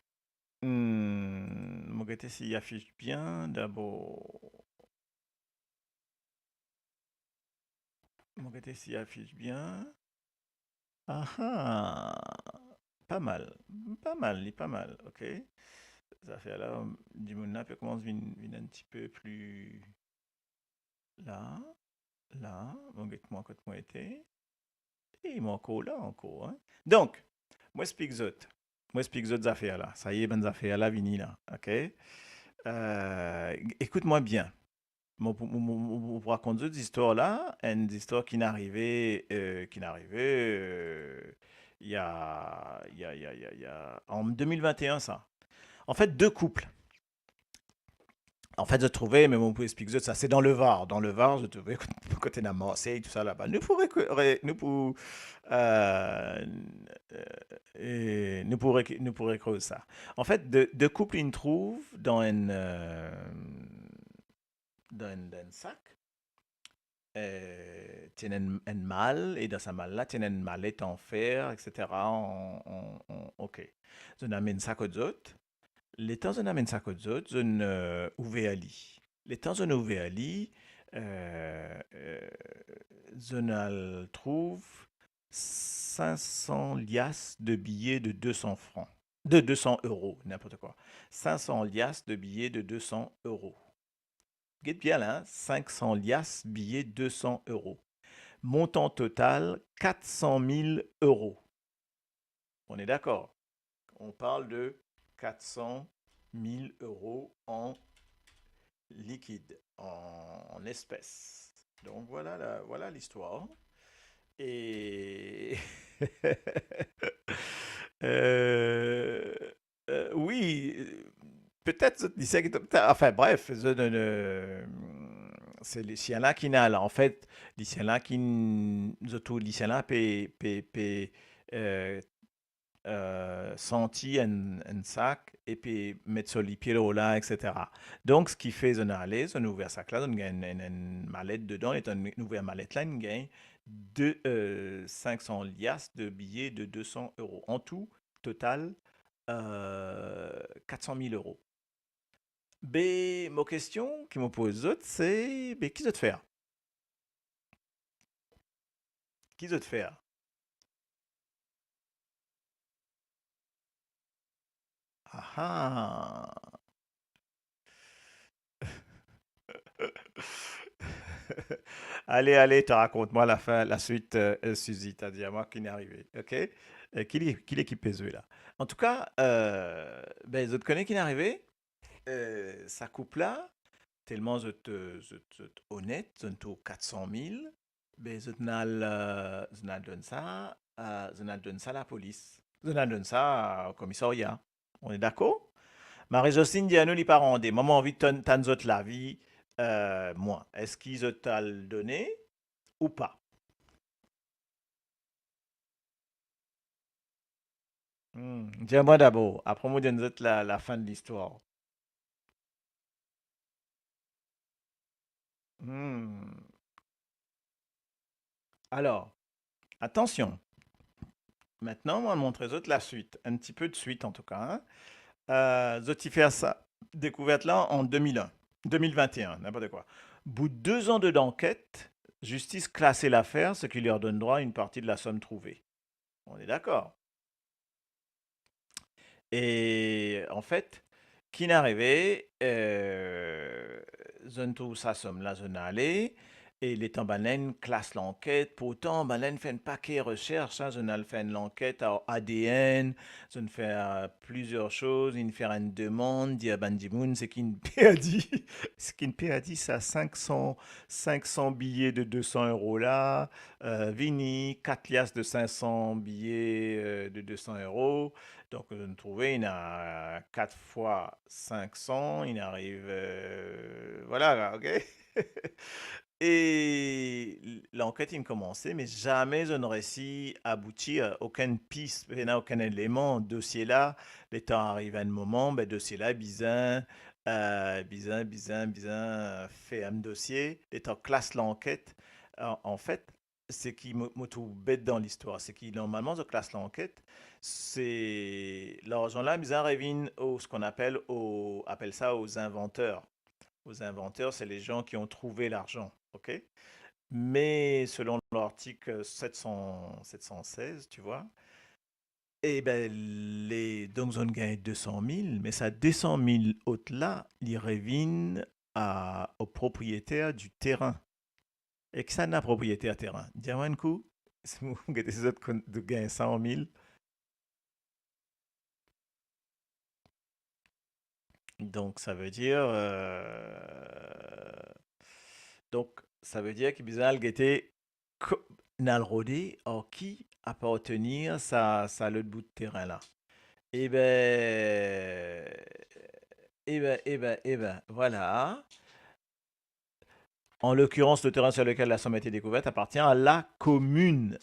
hmm, mo gete si li afis bien dabor. Mo gete si li afis bien. Aha! Pa mal. Pa mal, li pa mal, ok. Zafer la, dimoun la pe koumans vinn, vinn enn tipe pli la, la, mo get mwa kot mo ete. E mo ankor la ankor, hein. Donk, mo explik zot. Mo explik zot zafer la. Saye, bann zafer la vini la, ok? Euh, ekout mwa bien. Mo pou, mo, mo, mo, mo pou rakont zot zistwar la, enn zistwar ki'nn arive, euh, ki'nn arive, euh, il y a, il y a, il y a, il y a, il y a, an de mil vinn-e-enn sa. Anfet, de koup. Anfet, zot trouve, me mo pou explik zot sa, se dan le Var. Dan le Var, zot trouve kot, kot ena Marsey, tou sa laba. Nou pou rek-, re-, nou pou, euh, euh, e nou pou rek-, nou pou rekroz sa. Anfet, de, de koup inn trouv dan enn, euh, dan enn, dan enn sak. Eh, ti ena enn, enn mal, e dan sa mal la, ti ena enn malet an fer, et cetera, an, an, an, ok. Zot inn amenn sa kot zot. Letan zot inn amenn sa kot zot, zot inn, eh, ouver li. Letan zot inn ouver li, eh, eh, zot inn al trouv cinq cents lias de biye de deux cents francs. De deux cents euros, n'importe quoi. Cinq cents lias de biye de deux cents euros. Get bien la, hein, cinq cents lias biye de san euro. Montant total, quatre cent mille euros. On est d'accord ? On parle de quatre cent mille euros en liquide, en, en espèces. Donc voilà la, voilà l'histoire. Et euh, euh, oui, euh, petet zot, li, se ki, enfin bref, zot, euh, se li, sien la ki ena la, anfet, li, sien la ki, zot trouv li, sien la pe, pe, pe, euh, euh, santi enn, enn sak, epi met so lipie lor la, et cetera. Donk, seki fer, zot inn ale, zot inn ouver sak la, zot inn gagn enn, enn, enn malet dedan, letan nou ouver malet la, inn gagn de, euh, cinq cents lias de biye de deux cents euros. An tou, total, euh, quatre cent mille euros. Be, mo kestion ki mo poz zot, se, be, ki zot fer? Ki zot fer? Aha. Ale, ale, to rakont mwa lafin, laswit, euh, euh, Suzy, to dir mwa ki inn arive, ok? Euh, ki li, ki li ki pe zwe la? Antouka, euh, be, zot kone ki inn arive? Euh, sa koup la, telman zot, euh, zot, zot onet, zot inn trouv quatre cent mille, be, zot inn al, euh, zot inn al donn sa, euh, zot inn al donn sa lapolis. Zot inn al donn sa, euh, komisarya. On est d'accord? Marie-Jocelyne dir nou li pa rande. Mwa, mo anvi tann, tann zot lavi, euh, mwa. Eski zot al done ou pa? Hmm, dir mwa dabor, apre mo donn zot la, lafin de listwar. Hmm. Alor, atansion. Mintnan, mo montre zot laswit, enn tipe de swit antouka, hein. Euh, zot ti fer sa, dekouvert la an deux mille un, deux mille vingt et un, n'importe quoi. Bout de deux ans de, d'enquête, justice classe l'affaire, ce qui leur donne droit à une partie de la somme trouvée. On est d'accord? E anfet, ki inn arive, euh, zot inn trouv sa som la, zot inn ale, e letan bann la inn klas lanket, pourtan bann la inn fer enn pake resers, hein, zot inn al fer enn lanket ar A D N, zot inn fer, euh, plizier soz, inn fer enn demann, dir bann dimoun seki inn perdi, seki inn perdi sa cinq cents, cinq cents biye de deux cents euros la, euh, vini, kat lias de cinq cents biye, euh, de deux cents euros. Donk, nou trouve, inn a quatre fois cinq cents, inn ariv, euh, voilà, ok? E lanket inn koumanse, me zame zot inn resi aboutir, okenn pis, pena okenn eleman. Dosie la, letan ariv enn moman, be, dosie la bizin, euh, bizin, bizin, bizin ferm dosie, letan klas lanket. An, anfet, seki mo, mo trouv bet dan listwar, seki normalman zot klas lanket, se larzan la bizin revinn o, ce qu'on appelle o, apel sa o zinvanter. O zinvanter, c'est les gens qui ont trouvé l'argent, ok? Me selon l'artik sept cents, sept cent seize, tu vois, e be, le, donk zot inn gagn deux cent mille, me sa deux cent mille ot la, li revinn a, o propriétaire du terrain. E kisannla propriétaire terrain? Dir mwa enn kou, si mo gete si zot konn, zot gagn cent mille. Donk, sa ve dir, euh, donk, sa ve dir ki bizin al gete ko-, inn al rode ar ki apartenir sa, sa lot bout terin la. E be, e be, e be, e be, vwala. En l'occurrence, le terrain sur lequel la somme a été découverte appartient à la commune,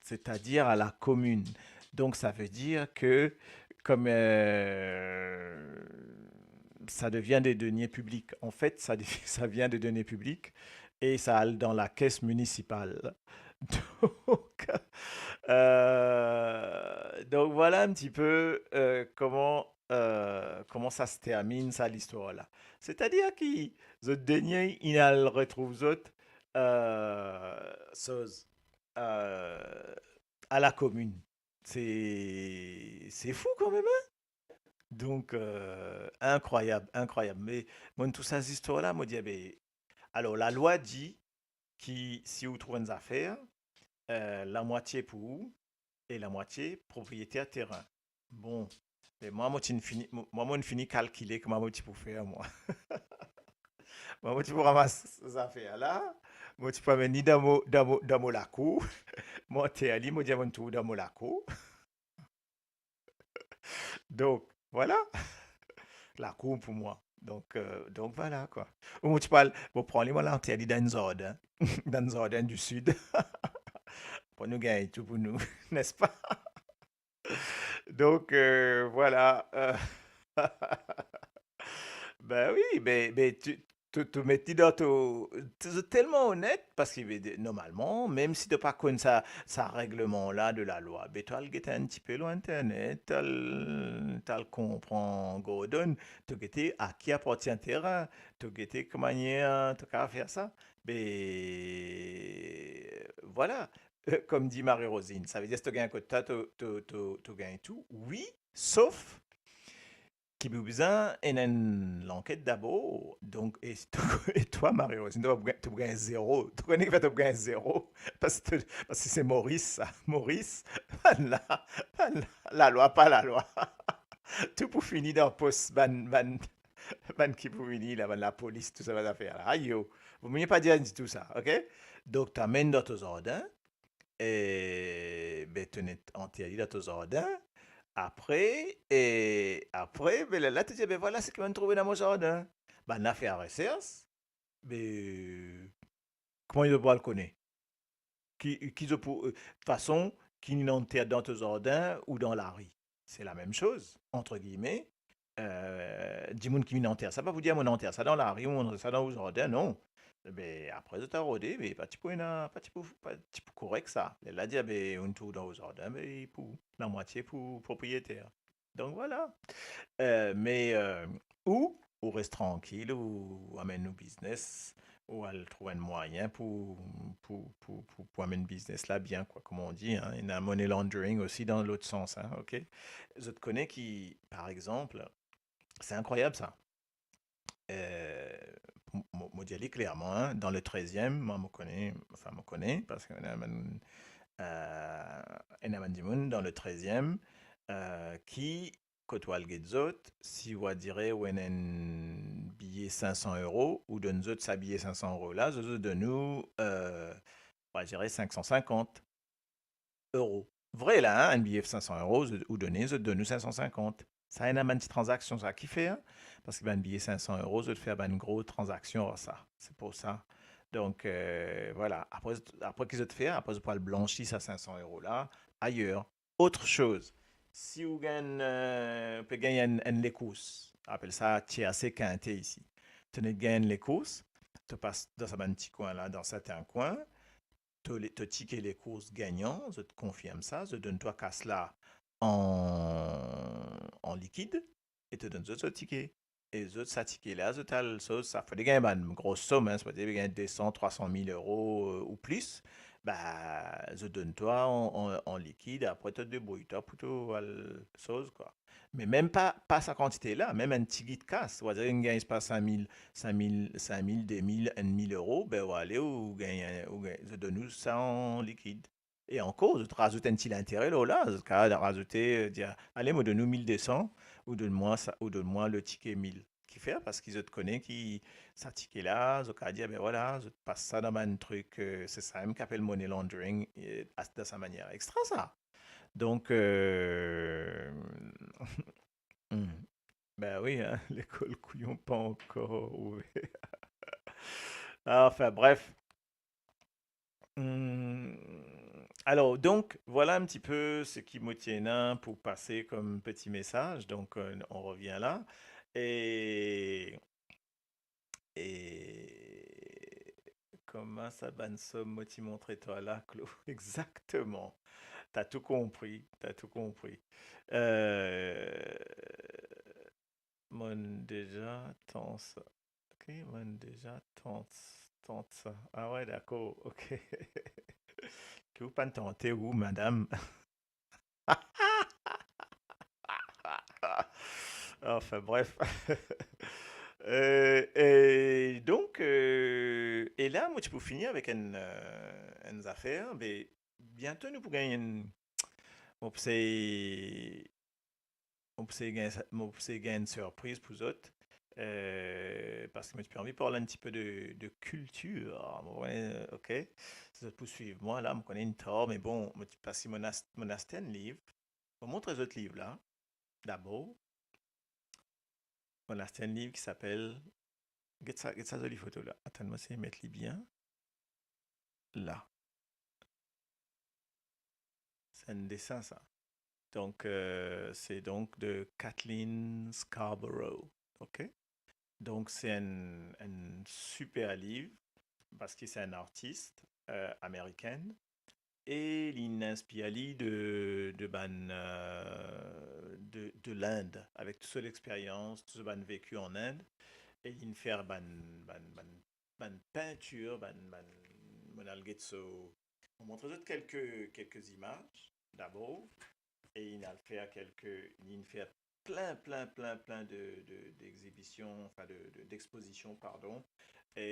c'est-à-dire à la commune. Donc, ça veut dire que, comme, euh, ça devient des deniers publics, en fait, ça, ça vient des deniers publics et ça allait dans la caisse municipale. Donc, euh, donc voilà un petit peu, euh, comment, euh, comment ça se termine, ça, l'histoire-là. C'est-à-dire ki zot denie inn al retrouv zot, euh, soz, euh, à la commune. C'est, c'est fou quand même, hein? Donk, euh, inkrwayab, inkrwayab. Me mo trouv sa zistwar la, mo dir, be, alor, lalwa dir ki si ou trouv enn zafer, euh, lamwatie pou ou e lamwatie propriyeter terin. Bon, me mwa, mo ti fini, mo, mwa, mo fini kalkile kouma mo ti pou fer, mwa. Mwa, mo ti pou ramas zafer la, mo ti pou amenn li dan mo, dan mo, dan mo lakour. Mo anter li, mo dir, mo trouv dan mo lakour. Donk, vwala. Lakour pou mwa. Donk, euh, donk vwala, kwa. Ou mo ti pou al, mo pran li, mo al anter li dan enn zardin. Dan enn zardin di sid. Pou nou gagn tou pou nou, nespa? Donk, euh, vwala, euh, ben wi, ben, ben, to, to, to met li dan to, to, to telman onet, parski, be, de, normalman, mem si to pa konn sa, sa regleman la de lalwa, be, to al get enn tipe lor internet, to al, to al konpran Gordon, to gete a ki apartien terin, to gete ki manier to kapav fer sa. Be, vwala, kom dir Marie-Rosine, savedir si to gagn kot twa, to, to, to, to gagn tou, wi, sof ki pou bizin ena enn lanket dabor. Donk, e to, e twa, Marie-Rosine, to pou gagn, to pou gagn zero. To kone ki fer to pou gagn zero? Parski to, parski se Moris, sa. Moris, bann la, bann la, lalwa pa lalwa. Tou pou fini dan pos bann, bann, bann ki pou vini la, bann lapolis, tou sa, bann zafer la. Ayo, vomie pa dir ditou sa, ok? Donk, to amenn dan to zardin, e, be, to net anter li dan to zardin. Apre, e, apre, be, lerla to dir, be, vwala seki mo trouve dan mo zardin. Bann la fer resers, be, kouma zot pou al kone? Ki, ki zot pou, euh, fason ki inn anter dan to zardin ou dan lari, se lamem soz, antre gilme. Euh, dimoun ki vinn anter sa, pa pou dir, mo anter sa dan lari, mo anter sa dan ou zardin, non. Be, apre zot al rode, be, pa ti pou ena, pa ti pou, pa ti pou korek sa. Lerla dir, be, ou trouv dan ou zardin, be, pou lamwatie pou propriyeter. Donk, vwala. Euh, me, euh, ou, ou res trankil, ou amenn ou biznes, ou al trouv enn mwayin pou, pou, pou, pou, pou amenn biznes la bien, kwa, kouma on dir, hein. Ena money laundering osi dan lot sans, hein, ok? Zot kone ki, par exanp, se inkrwayab sa. Euh, mo, mo, mo dir li klerman, hein, dan le treziem, mwa, mo kone, anfin, mo kone, parski ena bann, euh, ena bann dimoun dan le treziem, euh, ki, kot ou al get zot, si ou adire ou ena enn biye sink san euro, ou donn zot sa biye sink san euro la, zot, zot donn ou, euh, ou adire sink san sinkant euro. Vre la, hein, enn biye sink san euro, zot, ou done, zot donn ou sink san sinkant. Sa ena bann ti tranzaksion sa ki fer, parski bann biye sink san euro, zot fer bann gro tranzaksion ar sa. Se pou sa. Donk, euh, vwala. Apre, apre ki zot fer, apre zot pou al blansi sa sink san euro la ayer. Autre chose, si ou gagn, euh, pe gagn enn, enn lekours, apel sa tierse kinte isi. To net gagn enn lekours, to pas dan sa bann ti kwin la, dan sertin kwin, to le-, to tike lekours gagnan, zot konfirm sa, zot donn twa kas la an, an likid, e to donn zot, zot tike. E zot, sa tike la, zot al soz sa, fode gagn bann gro som, hein, fode gagn de san, trwa san mil euro, euh, ou plis, ba, zot donn twa an, an, an likid, apre to debrouy twa pou to al soz, kwa. Me mem pa, pa sa kantite la, mem enn tigit kas, ou adire gagn pa sink mil, sink mil, sink mil, de mil, enn mil euro, be, ou ale, ou gagn, ou gagn, zot donn ou sa an likid. E ankor, zot razout enn ti lintere lor la, zot kapav razoute, euh, dir, ale, mo donn ou mil de san, ou donn mwa sa, ou donn mwa le tike mil. Kifer? Parski zot kone ki sa tike la, zot kapav dir, be vwala, zot pas sa dan bann trik, euh, se sa mem ki apel money laundering, euh, as-, dan sa manier extra sa. Donk, euh, hmm. Ben wi, hein, lekol kouyon pa ankor ouver. Anfin, bref. Hmm, alor, donk, vwala enn ti pe seki mo ti ena pou pase kom peti mesaz. Donk, euh, on revien la. E, e kouma sa bann som mo ti montre twa la, Clo? Exakteman. Twa tou konpri, twa tou konpri. Euh, Mo'nn deza tant sa. Ok, mo'nn deza tant, tant sa. Ah ouais, dakor, ok. Ki ou pa'nn tante ou, madam? Anfin, bref. Euh, e donk, euh, e la, mo ti pou fini avek enn, euh, enn zafer, be, biento nou pou gagn enn, mo pou sey, mo pou sey gagn sa, mo pou sey gagn enn sirpriz pou zot, euh, parski mo ti pe anvi parl enn tipe de, de kiltir, mo, euh, ok? Si zot pou swiv mwa la, mo kone enn tar, me bon, mo ti, parski mo ast-, mo aste enn liv, mo montre zot liv la, dabor. Mo aste enn liv ki apel, get sa, get sa zoli foto la. Atann, mo sey met li bien. La. Se enn desin, sa. Donk, euh, se donk de Kathleen Scarborough, ok? Donk, se enn, enn siper liv, parski se enn artis, euh, amerikenn, e li inspir li de, de bann, euh, de, de Lind, avek tou so lexperyans, tou so bann veki an Ind, e li fer bann, bann, bann, bann pintir, bann, bann, mo al get so, mo montre zot kelke, kelke zimaz, dabor, e li al fer kelke, li fer plin, plin, plin, plin de, de, d'exhibision, anfin de, de, d'expozision, pardon. E,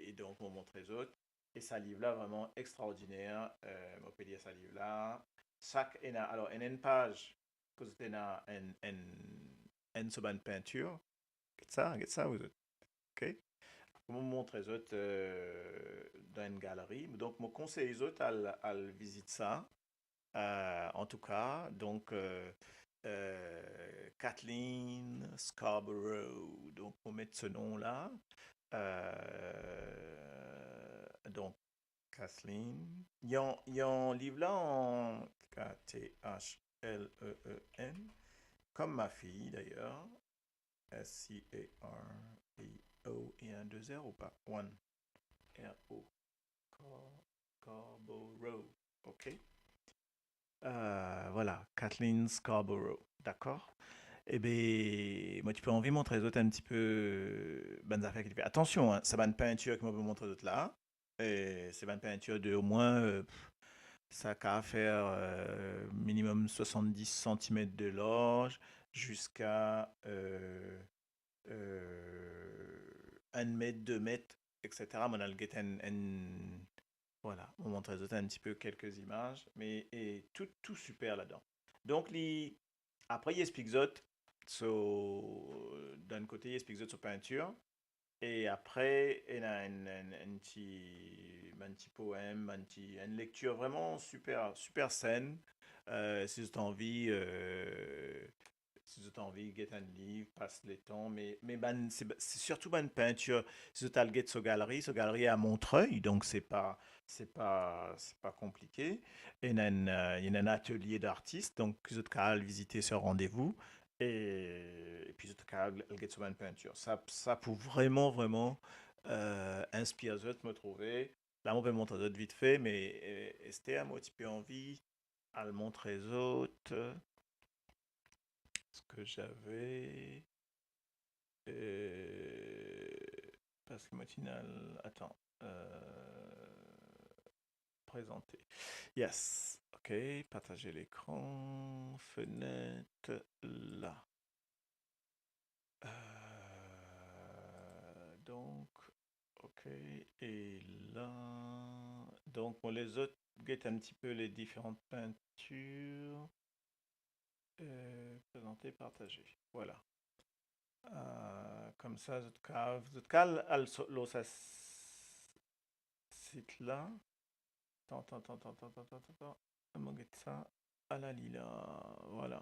e donk, mo montre zot. E sa liv la vreman extraordiner. Euh, mo pe lir sa liv la. Sak ena, alor, ena enn paz kot ena enn, enn, enn so bann pintir. Get sa, get sa, ou zot. Ok? Apre, mo montre zot, euh, dan enn galeri. Donk, mo konsey zot al, al vizit sa. Euh, antouka, donk, euh, euh, Kathleen Scarborough. Donk, mo met so nom la. Euh, donk, Kathleen. Li an, li an liv la an K T H L E E N, comme ma fille d'ailleurs. S C A R B O, e enn de R ou pa? One. R O. Car-, Scarborough. Ok. Euh, vwala, Kathleen Scarborough. Dakor? Ebe, mo ti pe anvi montre zot enn tipe bann zafer ki li fer. Atansion, hein, sa bann pintir ki mo pe montre zot la, e se bann pintir de omwin, euh, pff, sa kapav fer, euh, minimum swasanndis santimet de larz, ziska, euh, euh, enn met, de met, et cetera. Mo al get enn, enn, vwala, mo montre zot enn tipe kelke zimaz, me, e tou, tou siper ladan. Donk, li, apre, li explik zot, so, dan enn kote, li explik zot so pintir, e apre, ena enn, enn, enn ti, bann ti poem, bann ti, enn lektir vreman siper, siper senp. Euh, si zot anvi, euh, si zot anvi get enn liv, pas letan, me, me bann, se, se sirtou bann pintir. Si zot al get so galeri, so galeri a Montreuil, donk se pa, se pa, se pa konplike. Ena enn, euh, ena enn atelier d'artiste, donk zot kapav al vizite so randevou, e, epi zot kapav al get so bann pintir. Sa, sa pou vreman, vreman, euh, inspir zot, mo trouve. La, mo pe montre zot vitfe, me, euh, Esther, mo ti pe anvi al montre zot ce que j'avais, euh, parski mo ti ena l-, atann, euh, prezante. Yes, ok, partager l'écran, fenêtre, la. Euh, donk, ok, e la, donk, mo les zot get enn tipe les différentes peintures. Euh, présenter, partager. Vwala. Euh, koumsa, zot kapav, zot kapav al so, lor sa s-, sit la. Atann, atann, atann. Mo get sa. Ala li la, vwala.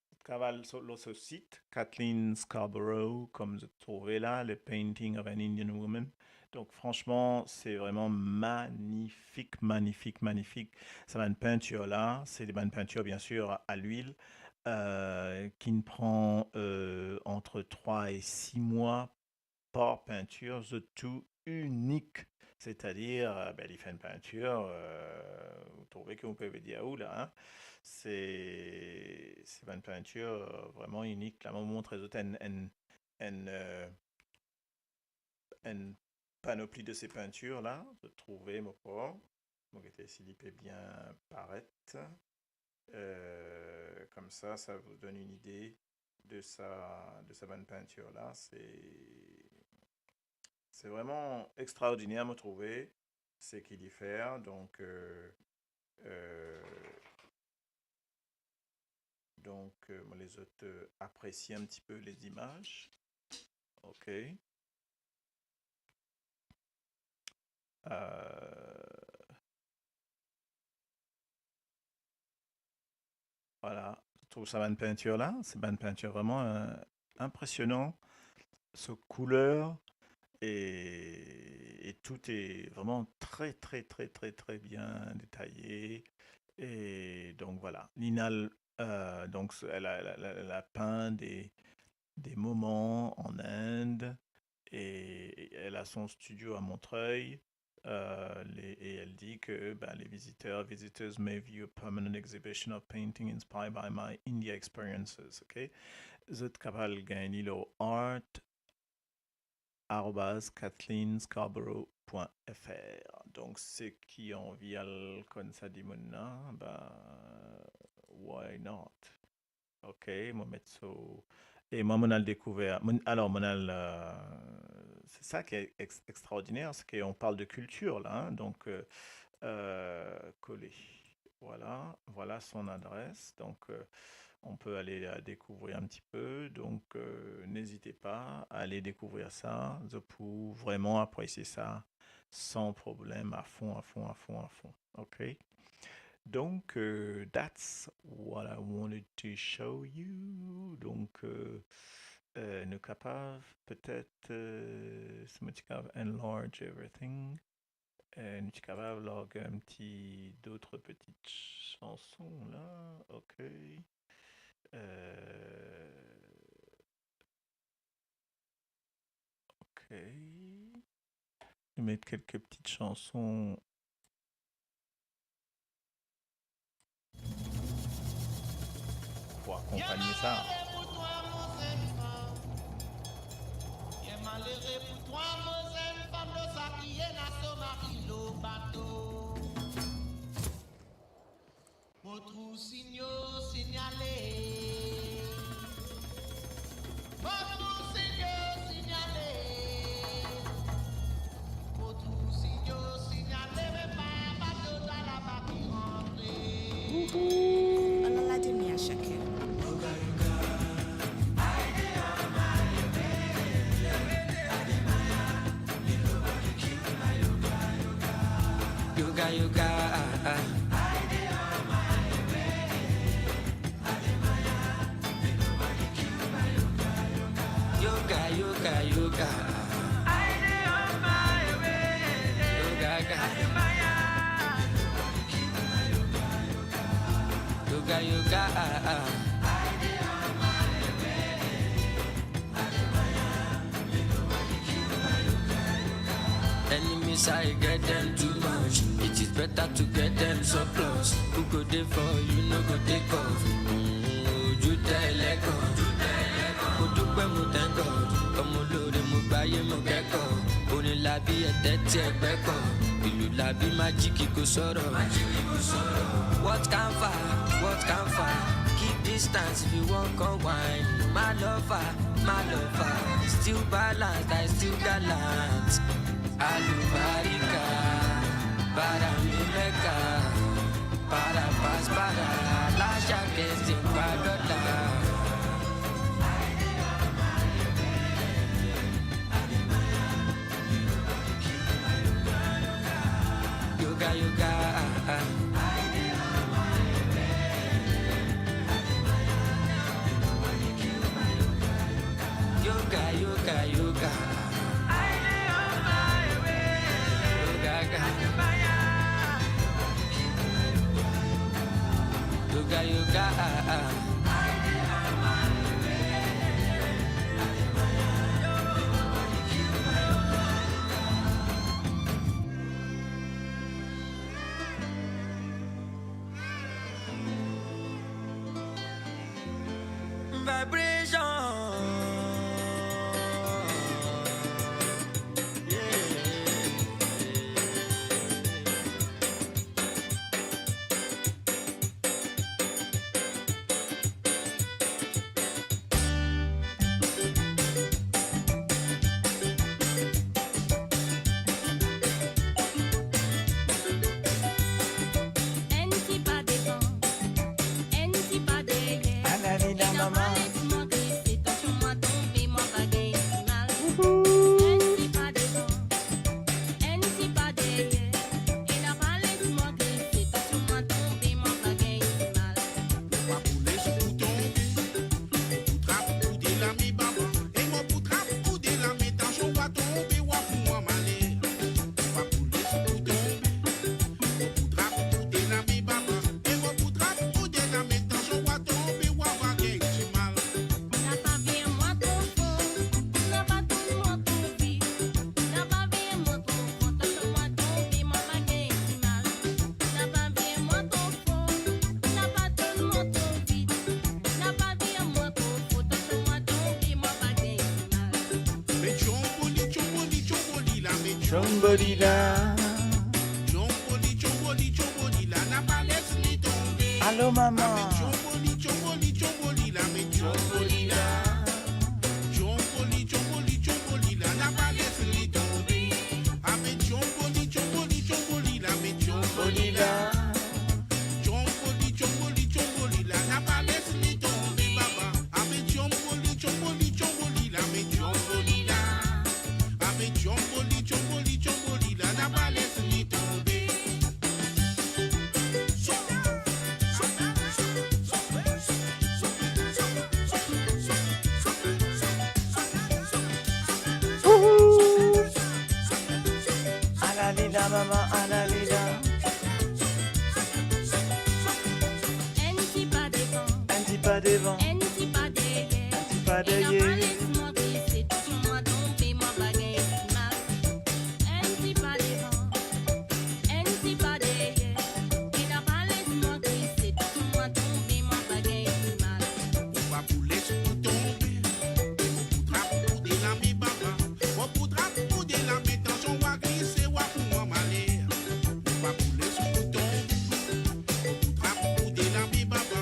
Zot kapav al so, lor so sit, Kathleen Scarborough, kouma zot trouve la, The Painting of an Indian Woman. Donk, fransman, se vreman manifik, manifik, manifik. Sa bann pintir la, se de bann pintir, bien sûr, à l'huile, euh, ki pran, euh, entre trois et six mois par pintir, zot tou inik. Setadir, euh, ben, li fer enn pintir, euh, ou trouve ki mo pe dir ou la, hein. Se, se bann pintir, euh, vreman inik. La, mo montre zot enn, enn, enn, euh, enn panopli de se pintir la, zot trouve, mo krwar. Mo gete si li pe bien paret. Euh, comme ça, ça vous donne une idée de sa, de sa bann pintir la. C'est, c'est vraiment extraordinaire, mo trouve, seki li fer. Donc, euh, euh, donc, euh, mo les autres, euh, apprécie un petit peu les images. Ok. Euh, Voilà, to trouv sa bann pintir la, se bann pintir vraiment, euh, impresionan. So kouleur et, et tout est vraiment très, très, très, très, très bien détaillé. Et donc voilà, Linal, euh, donc, elle a, elle a, elle a peint des, des moments en Inde et elle a son studio à Montreuil. Euh, les, et elle dit que, ben, les visiteurs, visitors may view a permanent exhibition of painting inspired by my India experiences, ok? Zot kapav gagn li lor art arobase kathleen scarborough point F R. Donc, seki anvi al konn sa dimoun la, ben, why not? Ok, mo met so, e mwa, mo'nn al dekouver, mo'nn, alors, mo'nn al, euh, c'est ça qui est ex-, extraordinaire, c'est qu'on parle de culture là, hein, donc, euh, euh, coller. Voilà, voilà son adresse. Donc, euh, on peut aller la découvrir un petit peu. Donc, euh, n'hésitez pas à aller découvrir ça. Vous pouvez vraiment apprécier ça sans problème, à fond, à fond, à fond, à fond. Ok? Donc, euh, that's what I wanted to show you. Donc, euh, euh, nou kapav petet, euh, si mo ti kapav enlarge everything, euh, nou ti kapav larg un petit, d'autres petites chansons là. Ok. Euh, ok. Je vais mettre quelques petites chansons pour accompagner ça. Mo trouv sinyo sinyale. Mo trouv sinyo sinyale. Mo trouv sinyo sinyale, me pa bato twa laba ki rantre. Alala demi a chaken. Yoga, yoga, ah, ah. Yoga, yoga, yoga. Yoga, yoga. Yoga, yoga, ah, ah. Enemies, I get them too much. It is better to get them surplus. Who go dey for you, no go take off. Mm, ojú tẹ́lẹ̀ kan. Mo dúpẹ́, mo thank God. Ọmọ olóore, mo gbáyé, mo kẹ́kọ̀ọ́. Orin labí ẹ̀tẹ́ tí ẹgbẹ́ kọ. Ìlú labí májíkì kò sọ̀rọ̀. What can far, what can far? Keep distance if you wan come wine. My lover, my lover, still balanced, I still gallant. Alubarika, para mi Mecca, para pass, para lasha, kestin pa dollar. Yoga, yoga, ah, ah. Yoga, yoga, yoga. Yoga, ga. Yoga, yoga, ah, ah. Vibration. Tchombolila. Tchomboli, tchomboli, tchombolila, napa les li tonbe. Alo, mama. Ave tchomboli, tchombo- Tchombolila, me tchombolila. Tchomboli, tchomboli, tchombolila, napa les li tonbe. Ave tchomboli, tchombo- tchombolila, me tchombolila. Tchomboli, tchomboli, tchombolila, napa les li tonbe, baba. Ave tchomboli, tchomboli, tchombolila, me tchombolila. Ave tchomboli, tchomboli, tchombolila, napa les li tonbe. Alalila, mama, alalila. Enn ti pa devan, enn ti pa devan, enn ti pa deryer, enn ti pa deryer. Enn ti pa devan, enn ti pa deryer, ena pa les mwa glis, tou mwa tonbe, mwa pa gagn mal. Ou pa pou les ou tonbe, ou pou trap ou de lame, baba. Ou pou trap ou de lame, tansion wa glise, wa pou mwa maler. Ou pa pou les ou tonbe, ou pou trap ou de lame, baba.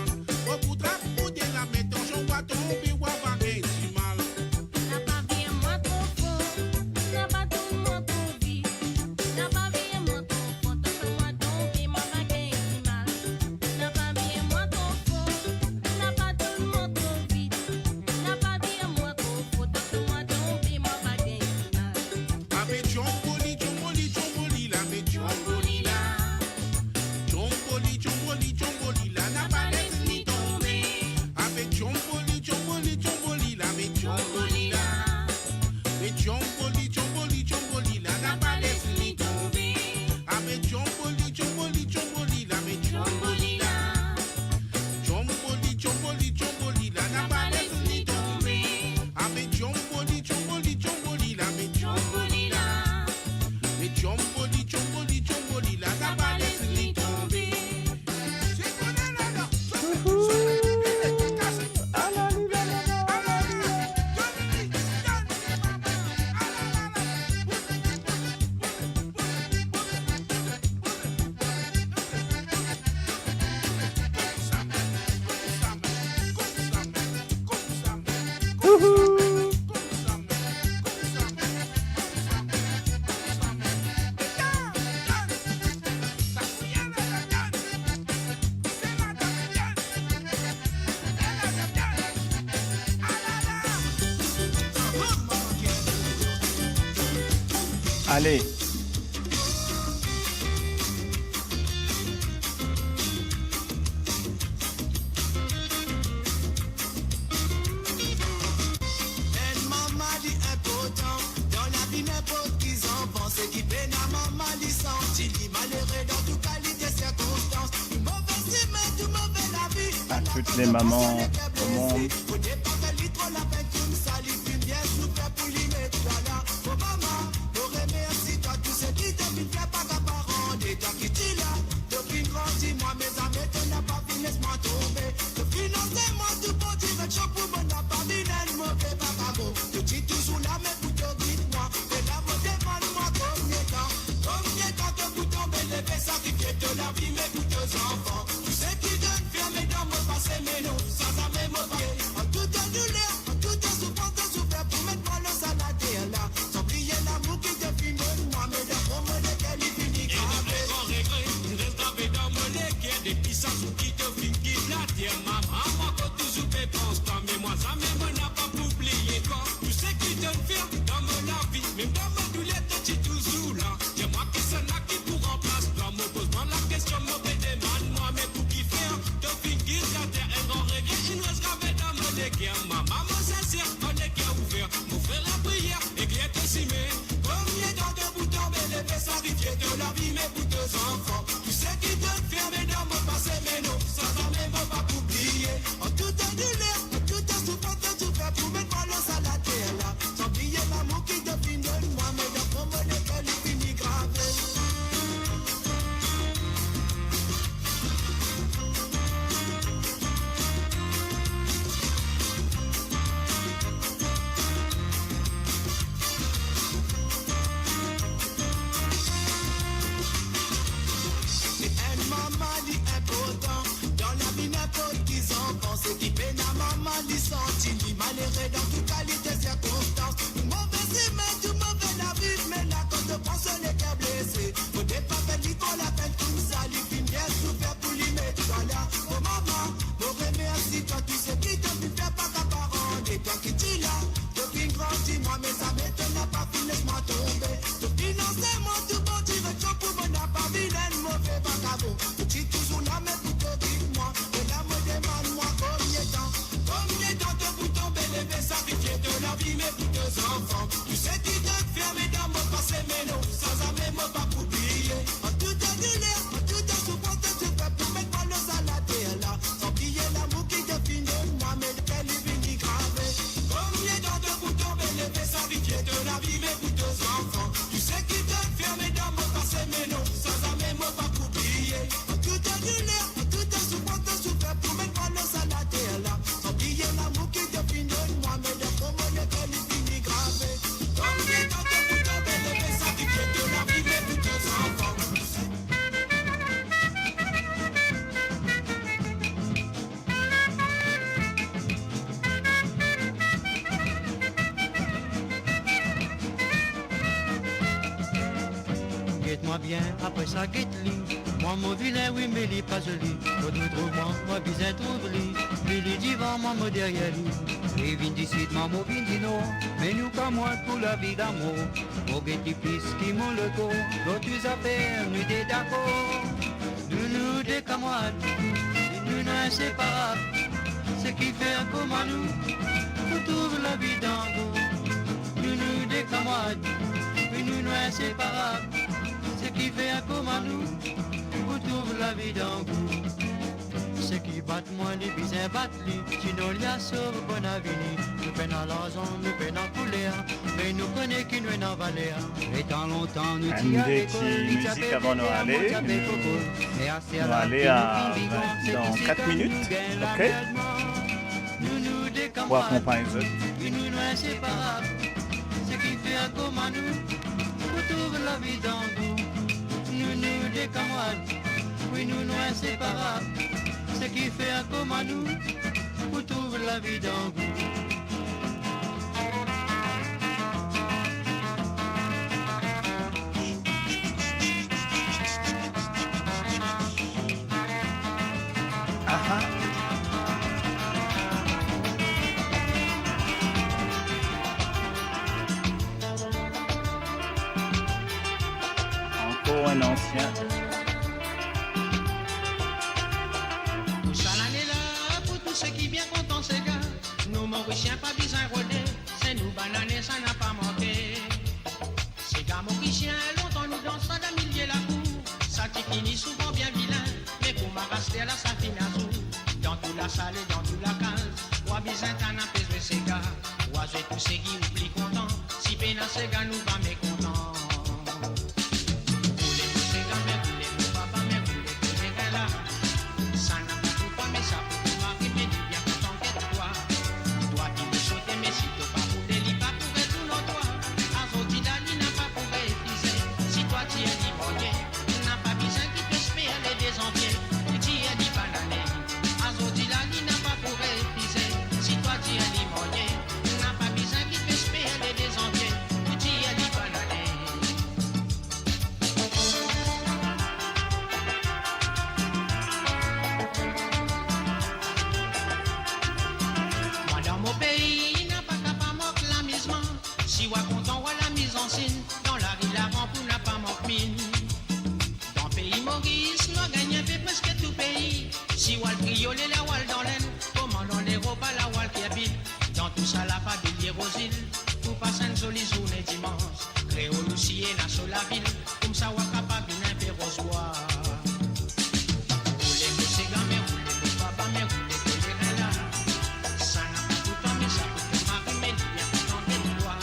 Ou pou trap ou de lame, tansion wa tonbe, wa pa gagn dimal. Napa vir mwa tro for, napa tourn mwa tro vit, napa vir mwa tro for, tansion mwa tonbe, mwa pa gagn dimal. Napa vir mwa tro for, napa tourn mwa tro vit, napa vir mwa tro for, tansion mwa tonbe, mwa pa gagn dimal. Ave tchomboli, tchomboli, tchombolila, me tchombolila. Tchomboli, tchomboli, tchombolila, napa les li tonbe. Ave tchomboli, tchomboli, tchombolila, me tchombolila. Me tchomboli, tchomboli, tchombolila, napa les li tonbe. Ave tchomboli, tchomboli, tchombolila, me tchombolila. Tchomboli, tchomboli, tchombolila, napa les li tonbe. Ave tchomboli, tchomboli, tchombolila, me tchombolila. Me tchomboli, tchomboli, tchombolila, napa les li tonbe. Ale. Enn mama li inportan dan lavi ninport ki zanfan. Seki pena mama li santi li malere dan tou kalite sirkonstans. Tou move sime, tou move lavi. À toutes les mamans au monde. Fode pa fer li tro lapenn koumsa, li finn bien soufer pou li met twa la. Mo mama, mo remersi twa, tou seki to finn fer pa kaparan de twa ki ti la. To finn grandi mwa, me zame to napa finn les mwa tonbe. To finn ansegn mwa tou bon direksyon pou mo napa vinn enn move vakabon. To ti touzour la, me pou to gid mwa. E la mo demann mwa komie tan, komie tan to pou tonbe leve, sakrifie to lavi, me pou to zanfan. Tou seki to finn fer, me dan mo pase, me non, sa zame mo pa. An tou to douler, an tou to soufrans, to soufer pou met mwa lor sa later la. San bliye lamour ki to finn donn mwa, me dan fon mo leker li fini grave. Enn gran regre inn res grave dan mo leker depi sa zour ki to finn kit later. Mama, mwa kot touzour pe pans twa, me mwa zame mo napa pou bliye twa. Tou seki to finn fer dan mo lavi, mem dan mo douler to ti touzour la. Dir mwa kisannla ki pou ranplas twa. Mo poz mwa lakestion, mo pe demann mwa, me pou kifer to finn kit later? Enn gran regre inn res grave dan mo leker. Mama, mo sinser, mo leker ouver, mo fer lapriyer, ekler to sime. Komie tan to pou tonbe leve, sakrifie to lavi, me pou to zanfan. Tou seki to finn fer, me dan mo pase, me non, sa zame mo pa pou bliye. An tou to douler, an tou to soufrans, to soufer pou met mwa lor sa later la. San bliye lamour ki to finn donn mwa, me dan fon mo leker li fini grave. Get mwa bien, apre sa get li. Mwa mo vilin, wi, me li pa zoli. Kot ou trouv mwa, mwa bizin trouv li. Li, li divan mwa, mo deryer li. Li vinn disit mwa, mo vinn dinor. Me nou kamwad pou lavi damor. Mo get li plis ki mo lekor. Lor tou zafer, nou de dakor. Nou, nou de kamwad, nou, nou inseparab. Seki fer kouma nou, pou trouv lavi dan gou. Nou, nou de kamwad, nou, nou inseparab. Seki fer kouma nou, pou trouv lavi dan gou. Seki bat mwa, li bizin bat li, sinon li a sov bonn avenir. Nou pena larzan, nou pena kouler, me nou kone ki nou ena valer. Letan lontan nou ti al lekol, nou ti ave fer, nou ti ave kokol. Me aster la ki nou finn gran, seki sitan nou gagn lamerdman. Nou, nou de kamwad, wi, nou, nou inseparab. Seki fer kouma nou, pou trouv lavi dan gou. Nou, nou de kamwad, wi, nou, nou inseparab. Seki fer kouma nou, pou trouv lavi dan gou. Aha. Ankor enn ansien. Pou sa lane la, pou tou seki bien kontan sega, nou Morisien pa bizin rode, se nou banane, sa napa manke. Sega Morisien, lontan nou dans sa dan milie lakour, sa ti fini souvan bien vilin, me kouma aster la sa finn azour. Dan tou lasal e dan tou lakaz, wa bizin tann inpe zwe sega, wa zwe tou seki ou pli kontan, si pena sega nou pa mekontan. Boule mo sega, me boule mo papa, me boule to lere la. Sa napa pou twa, me sa pou to mari, me li bien kontan get twa. Twa ki pou sote, me si to pa boule, li pa pou retourn ar twa. Azordi la, li napa pou refize. Si twa dir li mwaye, napa bizin ki pes fer le de zanvie pou dir li banane. Azordi la, li napa pou refize. Si twa dir li mwaye, napa bizin ki pes fer le de zanvie pou dir li banane. Mwa dan mo pei, napa ka pa mank lamizman. Si wa kontan war lamizansinn, dan lari lavan pou napa mank minn. Dan pei Moris, nou gagn inpe preske tou pei. Si wa al Kriole, la wa al dan Lenn, kouma dan Lerop, la wa al Kervil. Dan tou sa la, pa bliye Rozil, pou pas enn zoli zourne dimans. Kreol osi ena so lavil, koumsa wa kapav vinn inpe roz bwa. Boule mo sega, me boule mo papa, me boule to lere la. Sa napa pou twa, me sa pou to mari, me li bien kontan get twa.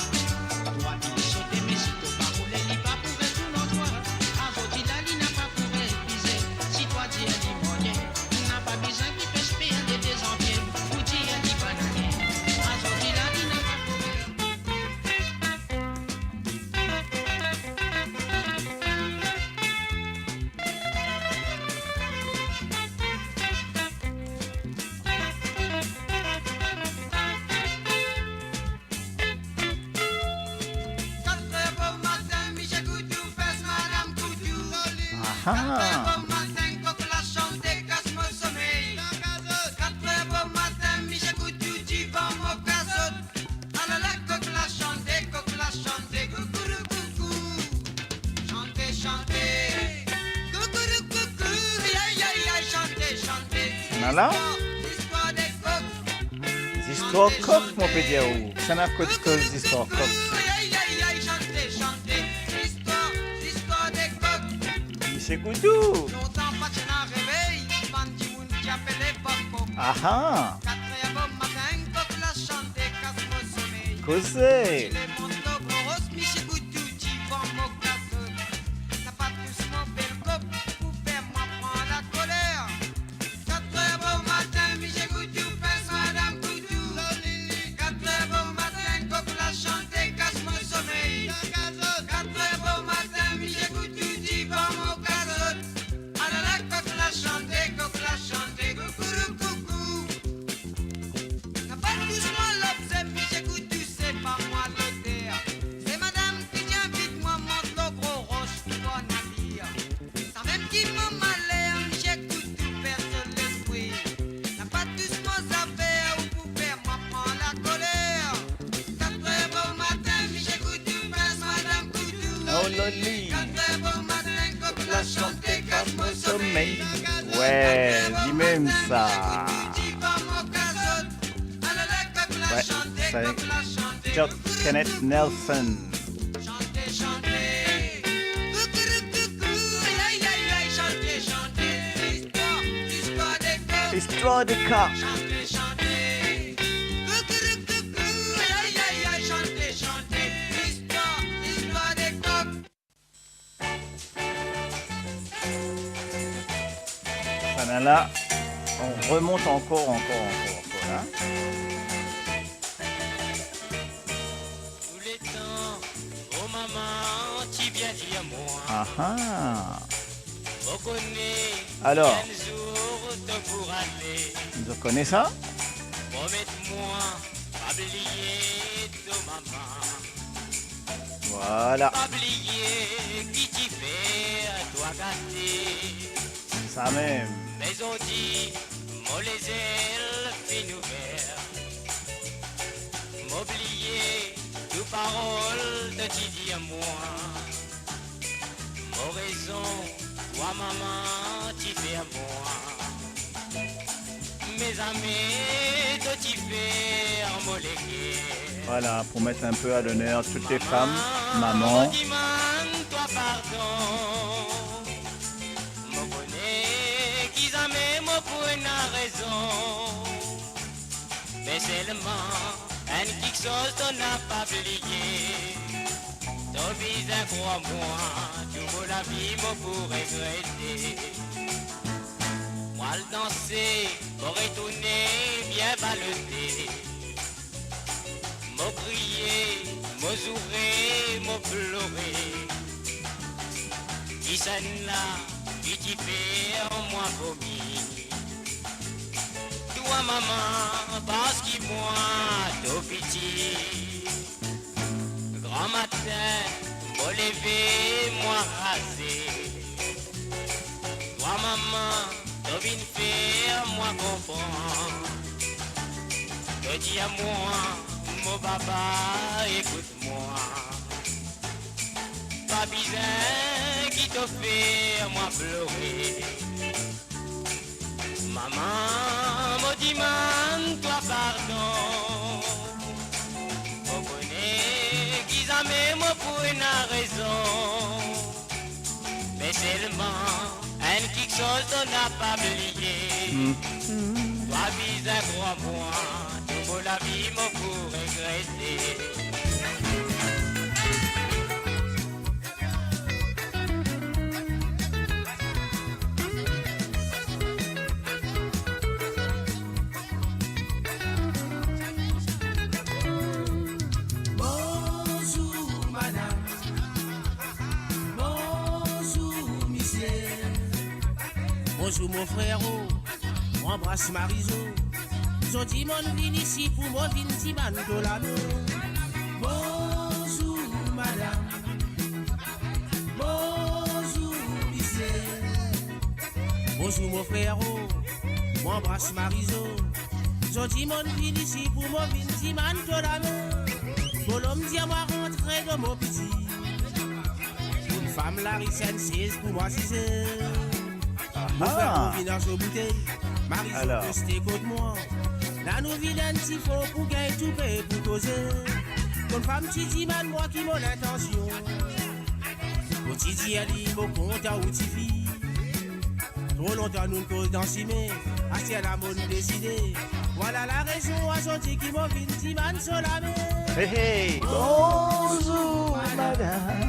Twa ki pou sote, me si to pa boule, li pa pou retourn ar twa. Azordi la, li napa pou refize. Si twa dir li mwaye, napa bizin ki pes fer le de zanvie pou dir li banane. Azordi la, li napa pou refize. Aha. Alala, kok la shante, kok la shante, koukourou koukou. Shante, shante, koukourou koukou. Ay, ay, ay, shante, shante. Alala. Zistwar, zistwar de kok. Zistwar kok, mo pe dir ou. Kisannla kot koz zistwar kok? Ay, ay, ay, shante, shante. Zistwar, zistwar de kok. Misie Goudou. Lontan pa ti ena revey, bann dimoun ti apele bann kok. Aha. Katrer bomatin, kok la shante, kas mo somey. Koze. Ti lemond lor boros, Misie Goudou divan mo kazot. Napa tous mo bel kok pou fer mwa pran lakoler. Katrer bomatin, Misie Goudou pes Madam Goudou. Katrer bomatin, kok la shante, kas mo somey. Katrer bomatin, Misie Goudou divan mo kazot. Alala, kok la shante, kok la shante, koukourou koukou. Napa tous mo lobze, Misie Goudou, se pa mwa loto. Li. La sante kan mo somey. Wey, limem sa. Wey, sa John Kenneth Nelson. Istwar de ka. Sannla, on remont ankor, ankor, ankor, ankor, hein. Tou letan, oh mama, ti bien dir mwa. Aha. Mo kone, alor, enn zour to pou ale. Zot kone sa? Promet mwa, pa bliye to mama. Vwala. Pa bliye ki ti fer twa gate. Sa mem. Me zordi, mo lezel finn ouver. Mo bliye tou parol to ti dir mwa. Mo rezon, twa mama ti fer mwa. Me zame to ti fer mo leker. Vwala, pou met inpe a loner tout le fam, mama, mama, mo dimann twa pardon. Mo kone ki zame mo pou ena rezon. Me selman, enn kiksoz to napa bliye. To bizin krwar mwa, tou mo lavi mo pou regrete. Mo al danse, mo retourne bien balote. Mo kriye, mo zoure, mo plore. Kisannla ki ti fer mwa vomi. Twa mama, parski mwa to piti. Granmatin, mo leve, mwa raze. Twa mama, to vinn fer mwa konpran. To dir mwa, mo baba, ekout mwa. Pa bizin ki to fer mwa plore. Mama, mo dimann twa pardon. Mo kone ki zame mo pou ena rezon. Me selman, enn kiksoz to napa bliye. Hmm. Twa bizin krwar mwa, tou mo lavi mo pou regrete. Bonzour madam. Bonzour misie. Bonzour mon frero. Mo anbras Marizo. Zordi mo vinn isi pou mo vinn dimann to lame. Bonzour madam. Bonzour misie. Bonzour mon frero. Mo anbras Marizo. Zordi mo vinn isi pou mo vinn dimann to lame. Mo lom dir mwa rantre dan mo piti. Enn fam lari, enn sez pou mwa size. Mo fer, ah, mo vinn ar so boutey, Marizo, alor, reste kot mwa. La nou vinn enn ti fon pou gagn toupe pou koze. Konn fam ti dimann mwa ki mo lintansion. Mo ti dir li mo kontan ou tifi. Tro lontan nou'nn koz dan sime, aster la mo'nn deside. Vwala larezon azordi ki mo vinn dimann so lame. Hey, hey. Bonzour madam.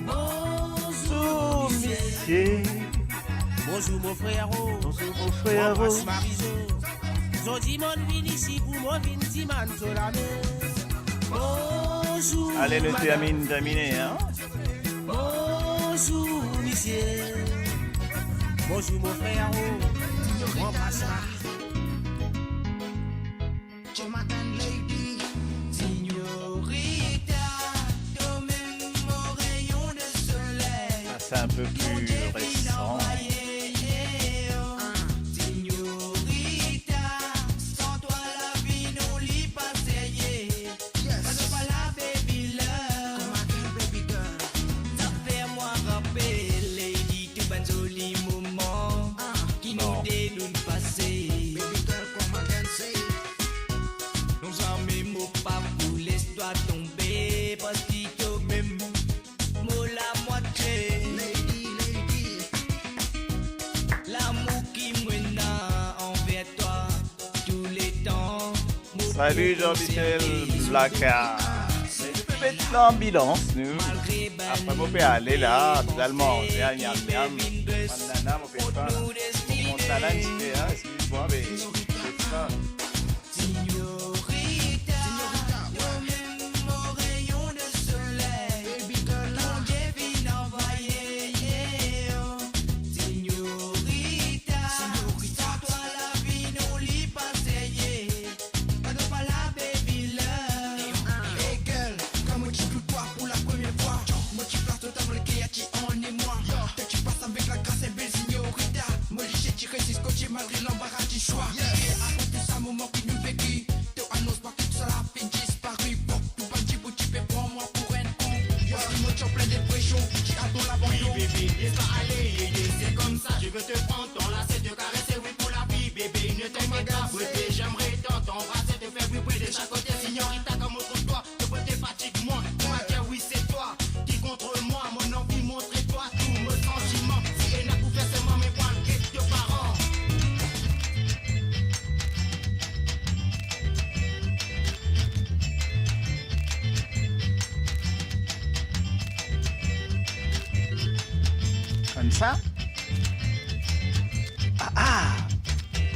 Bonzour misie. Bonzour mon frero. Bonzour mon frero. Mo anbras Marizo. Zordi mo vinn isi pou mo vinn dimann so lame. Bonzour madam. Ale, nou termine, termine, hein? Bonzour misie. Bonzour mon frero. Mo anbras Marizo. Jonathan Lady, Señorita, to mem mo rayon de soley. Ça, c'est un peu plus récent. Señorita, san twa lavi nou li pa serye. Yes. Pas pa la, baby love. Come again, baby girl. Salut Jean-Michel Blacard. Nou pe met lanbilans nou. Apre mo pe ale la, bizin al manze, al nyam nyam. Bann nana, mo pe finn la. Mo koumans la, la, enn tipe, hein, excuse-moi, mais c'est ça. Señorita, señorita, ouais. Même au rayon de soleil, baby girl, Bondie finn anvoye, yeah. Señorita, señorita, san twa lavi nou li pa serye. Pardon pa la, baby love. Hey girl, kan mo ti trouv twa pou la premie fwa, mo ti plas total mo leker ti annim mwa. Twa ti pas avek lagras, bel señorita. Mo lise ti rezis kot ti malgre lanbara ti swa. Yeah. E apre tou sa moman ki nou veki, to anons mwa ki tousala finn dispari. Fok tou bann dimoun ti pe pran mwa pou enn kon. Paski mo ti an plin depresion, ti atann labandon. Oui, bébé, laisse pas aller, yeah, yeah, c'est comme ça. Je veux te prendre dans la tête, te caresser, oui, pour la vie, bébé, ne t'inquiète pas, bébé, j'aimerais tant t'embrasser, te faire vibrer de chaque côté, señorita, kan mo trouv twa, to bote fatig mwa, to a dir wi se twa ki kont mwa, mo anvi montre twa tou mo santiman, si ena pou fer serman, me pwal get to paran. Koumsa? Ah, ah.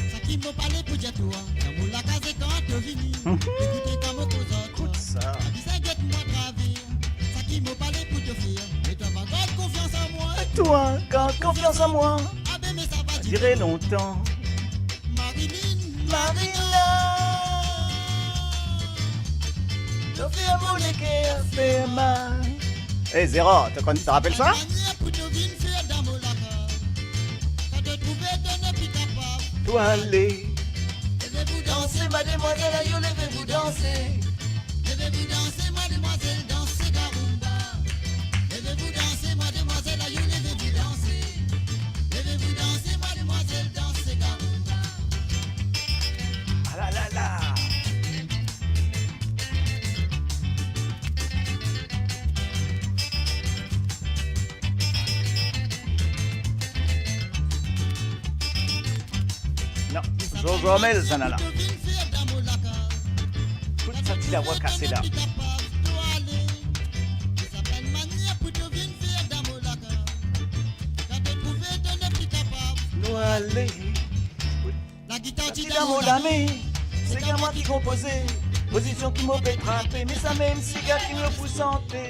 Sa ki mo pale pou dir twa, dan mo lakaz kan to vini. Mhm. Ekoute kan mo koz ar twa. Kout sa. Pa bizin get mwa travers. Sa ki mo pale pou to fer, me twa pa gard konfians an mwa. Twa gard konfians an mwa. Abe me sa pa dire lontan. Marilyn, Marina. To fer mo leker fer mal. Hey, Zera, to konn, to rapel sa? Manier pou to vinn fer dan mo lakaz. Kan to trouve to nepli kapav. Twa ale. Leve pou danse, mademwazel, ayo, leve pou danse. Leve pou danse, mademwazel, dans sega rumba. Leve pou danse, mademwazel, ayo, leve pou danse. Leve pou danse, mademwazel, dans sega rumba. Ah la la la. Non, Jojo Amel, sa nana. Kout sa ti lavwa kase la. Nou ale. Lagita ti dan mo lame, sega mwa ki konpoze, pozision ki mo pe trape, me samem sega ki mo pou sante.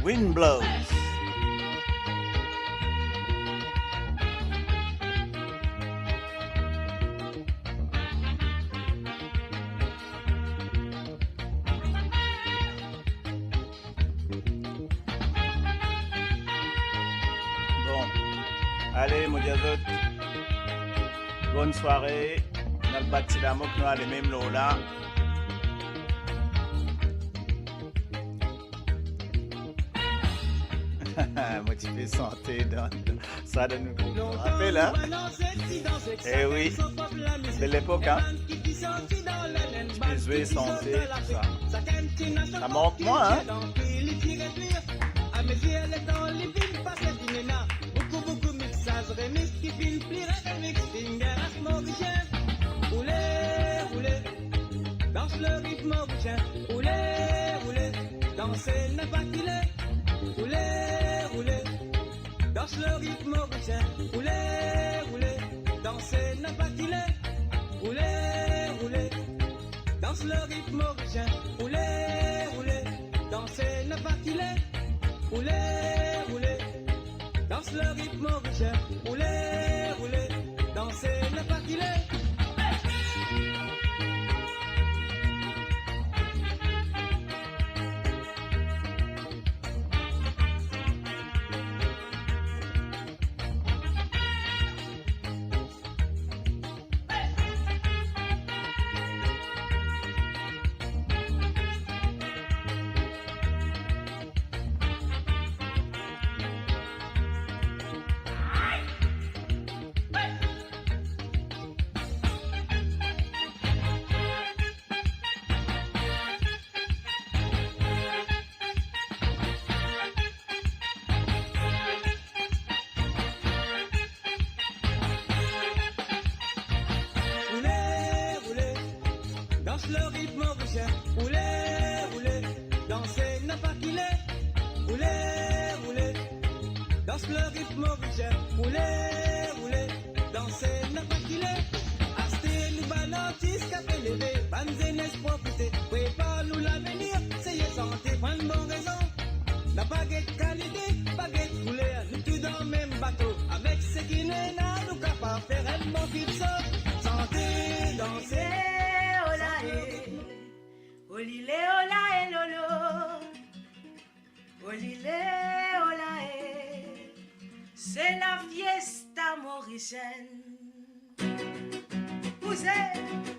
Wind blows. Bon, ale, mo dir zot, bonn sware. Nou al bat ti lamok, nou ale mem lor la. Mo ti pe sante dan, dan, sa dan nou group, rapel, hein? Eh wi, bel lepok, hein? Ti pe zwe, sante, tousa. Sa mank mwa, hein? Amezie letan li vinn pase, finn ena boukou, boukou mixaz, remix ki vinn pli re remix, finn gagn ras morisien. Roule, roule, dans le rythme morisien. Roule, roule, danse, ne pas kile. Roule, roule, dans le rythme morisien. Roule, roule, danse, ne pas kile. Roule, roule, dans le rythme morisien. Roule, roule, danse, ne pas kile. Roule, roule, dans le rythme morisien. Roule, roule, danse, ne pas kile. Morisien, roule, roule, danse, napa kile. Aster nou bann artis kapav leve, bann zenes profite, prepar nou lavenir, seye sante, pran bon rezon. Napa get kalite, pa get kouler, nou tou dan mem bato. Avek seki nou ena, nou kapav fer enn bon kit so. Sante, danse, olale, olile, olae, lolo. Olile, olae, c'est la fiesta mauricienne. Bouze,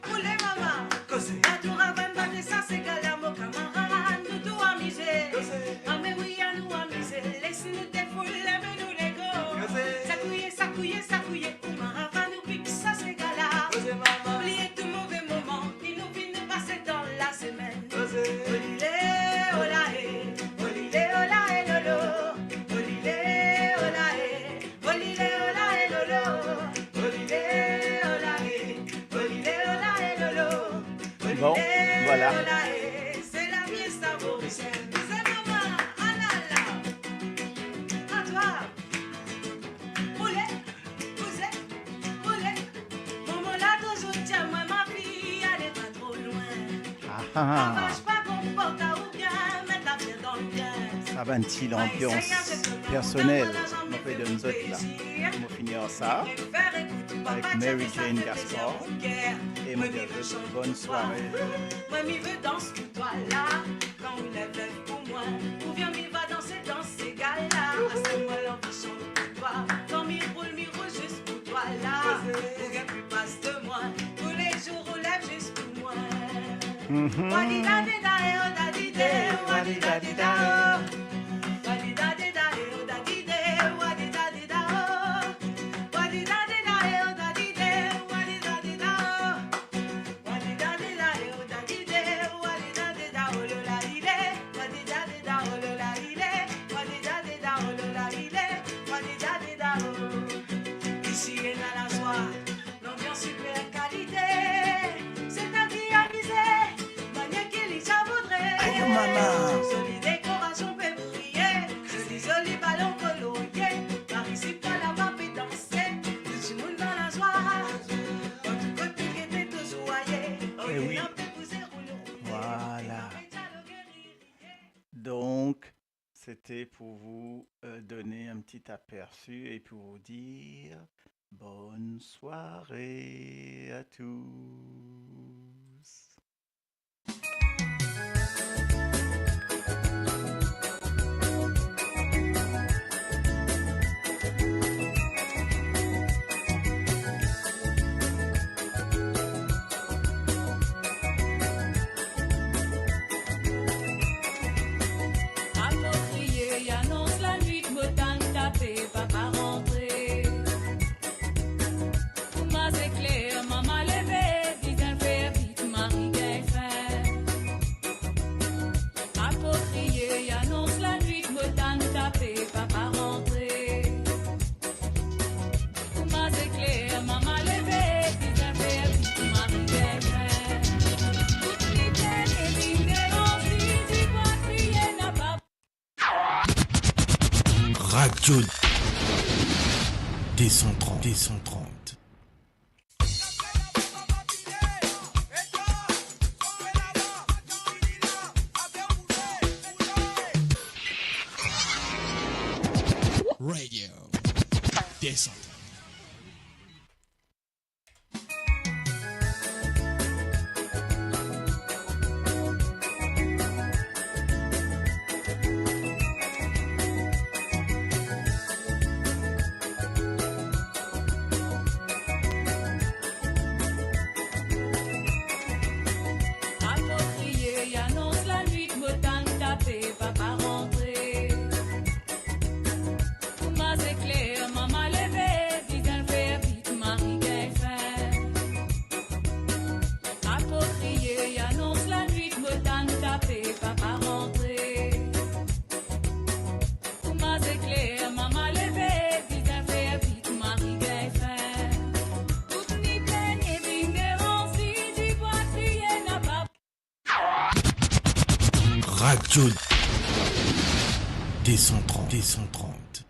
boule mama. Koze. Adour avem bate sa segala mo kamarad, nou tou amize. Koze. Ame wi, anou amize, les nou defoule, me nou lego. Koze. Sakouye, sakouye, sakouye, kouma ava nou pik sa segala. Koze mama. Bliye tou move moman ki nou finn pase dan lasemenn. Koze. Olile, olae, olile, olae, lolo. Olile, olae, olile, olae, lolo. Olile, olae, olile, olae, lolo. Bon, voilà. Olile, olae, c'est la fiesta mauricienne. C'est maman, alala. À toi. Boule, bouze, boule. Moman la touzour dir mwa, ma fille, ale pa tro lwin. Ah, ah. Ravaz pa konport ou bien, met lafer dan bien. Sa bann ti lanbians personel mo pe donn zot la. Mo fini ar sa avek Mary Jane Gaspard e mo dir zot bonn sware. Mwa, mi ve dans pou twa la. Kan ou lev, lev pou mwa, oubien mi va danse, danse gala. Aster mwa lanvi sant pou twa, kan mi roul, mi roul zis pou twa la. Ou gagn pli pas de mwa, toulezour ou lev zis pou mwa. Mhm. Wadidadida e o dadide, wadidadida o. Wadidadida e o dadide, wadidadida o. Wadidadida e o dadide, wadidadida o. Isi ena lazwa, lanbians super kalite, se ta ki amize, manier ki li sa vodre. Ayo mama. Zoli dekorasion pe briye, zoli, zoli balon kolorie, par isi, par laba pe danse, tou dimoun dan lazwa. Partou kot ki ete touzour aye, eh oui. Voilà. Donc, c'était pour vous, euh, donner un petit aperçu et pour vous dire bonne soirée à tous. Apopriye anons lanwit, mo tann tape, papa rantre. Kouma zekler, mama leve, bizin fer vit, mari gagn fin. Apopriye anons lanwit, mo tann tape, papa rantre. Kouma zekler, mama leve, bizin fer vit, mari gagn fin. Tout ki pene vinn devan, li dir mwa kriye napa. Radio deux cent trente, deux cent trente. Radio deux cent trente. Apopriye anons lanwit, mo tann tape, papa rantre. Kouma zekler, mama leve, bizin fer vit, mari gagn fin. Apopriye anons lanwit, mo tann tape, papa rantre. Kouma zekler, mama leve, bizin fer vit, mari gagn fin. Tout ni pene vinn devan, li dir mwa kriye napa. Radio deux cent trente, deux cent trente.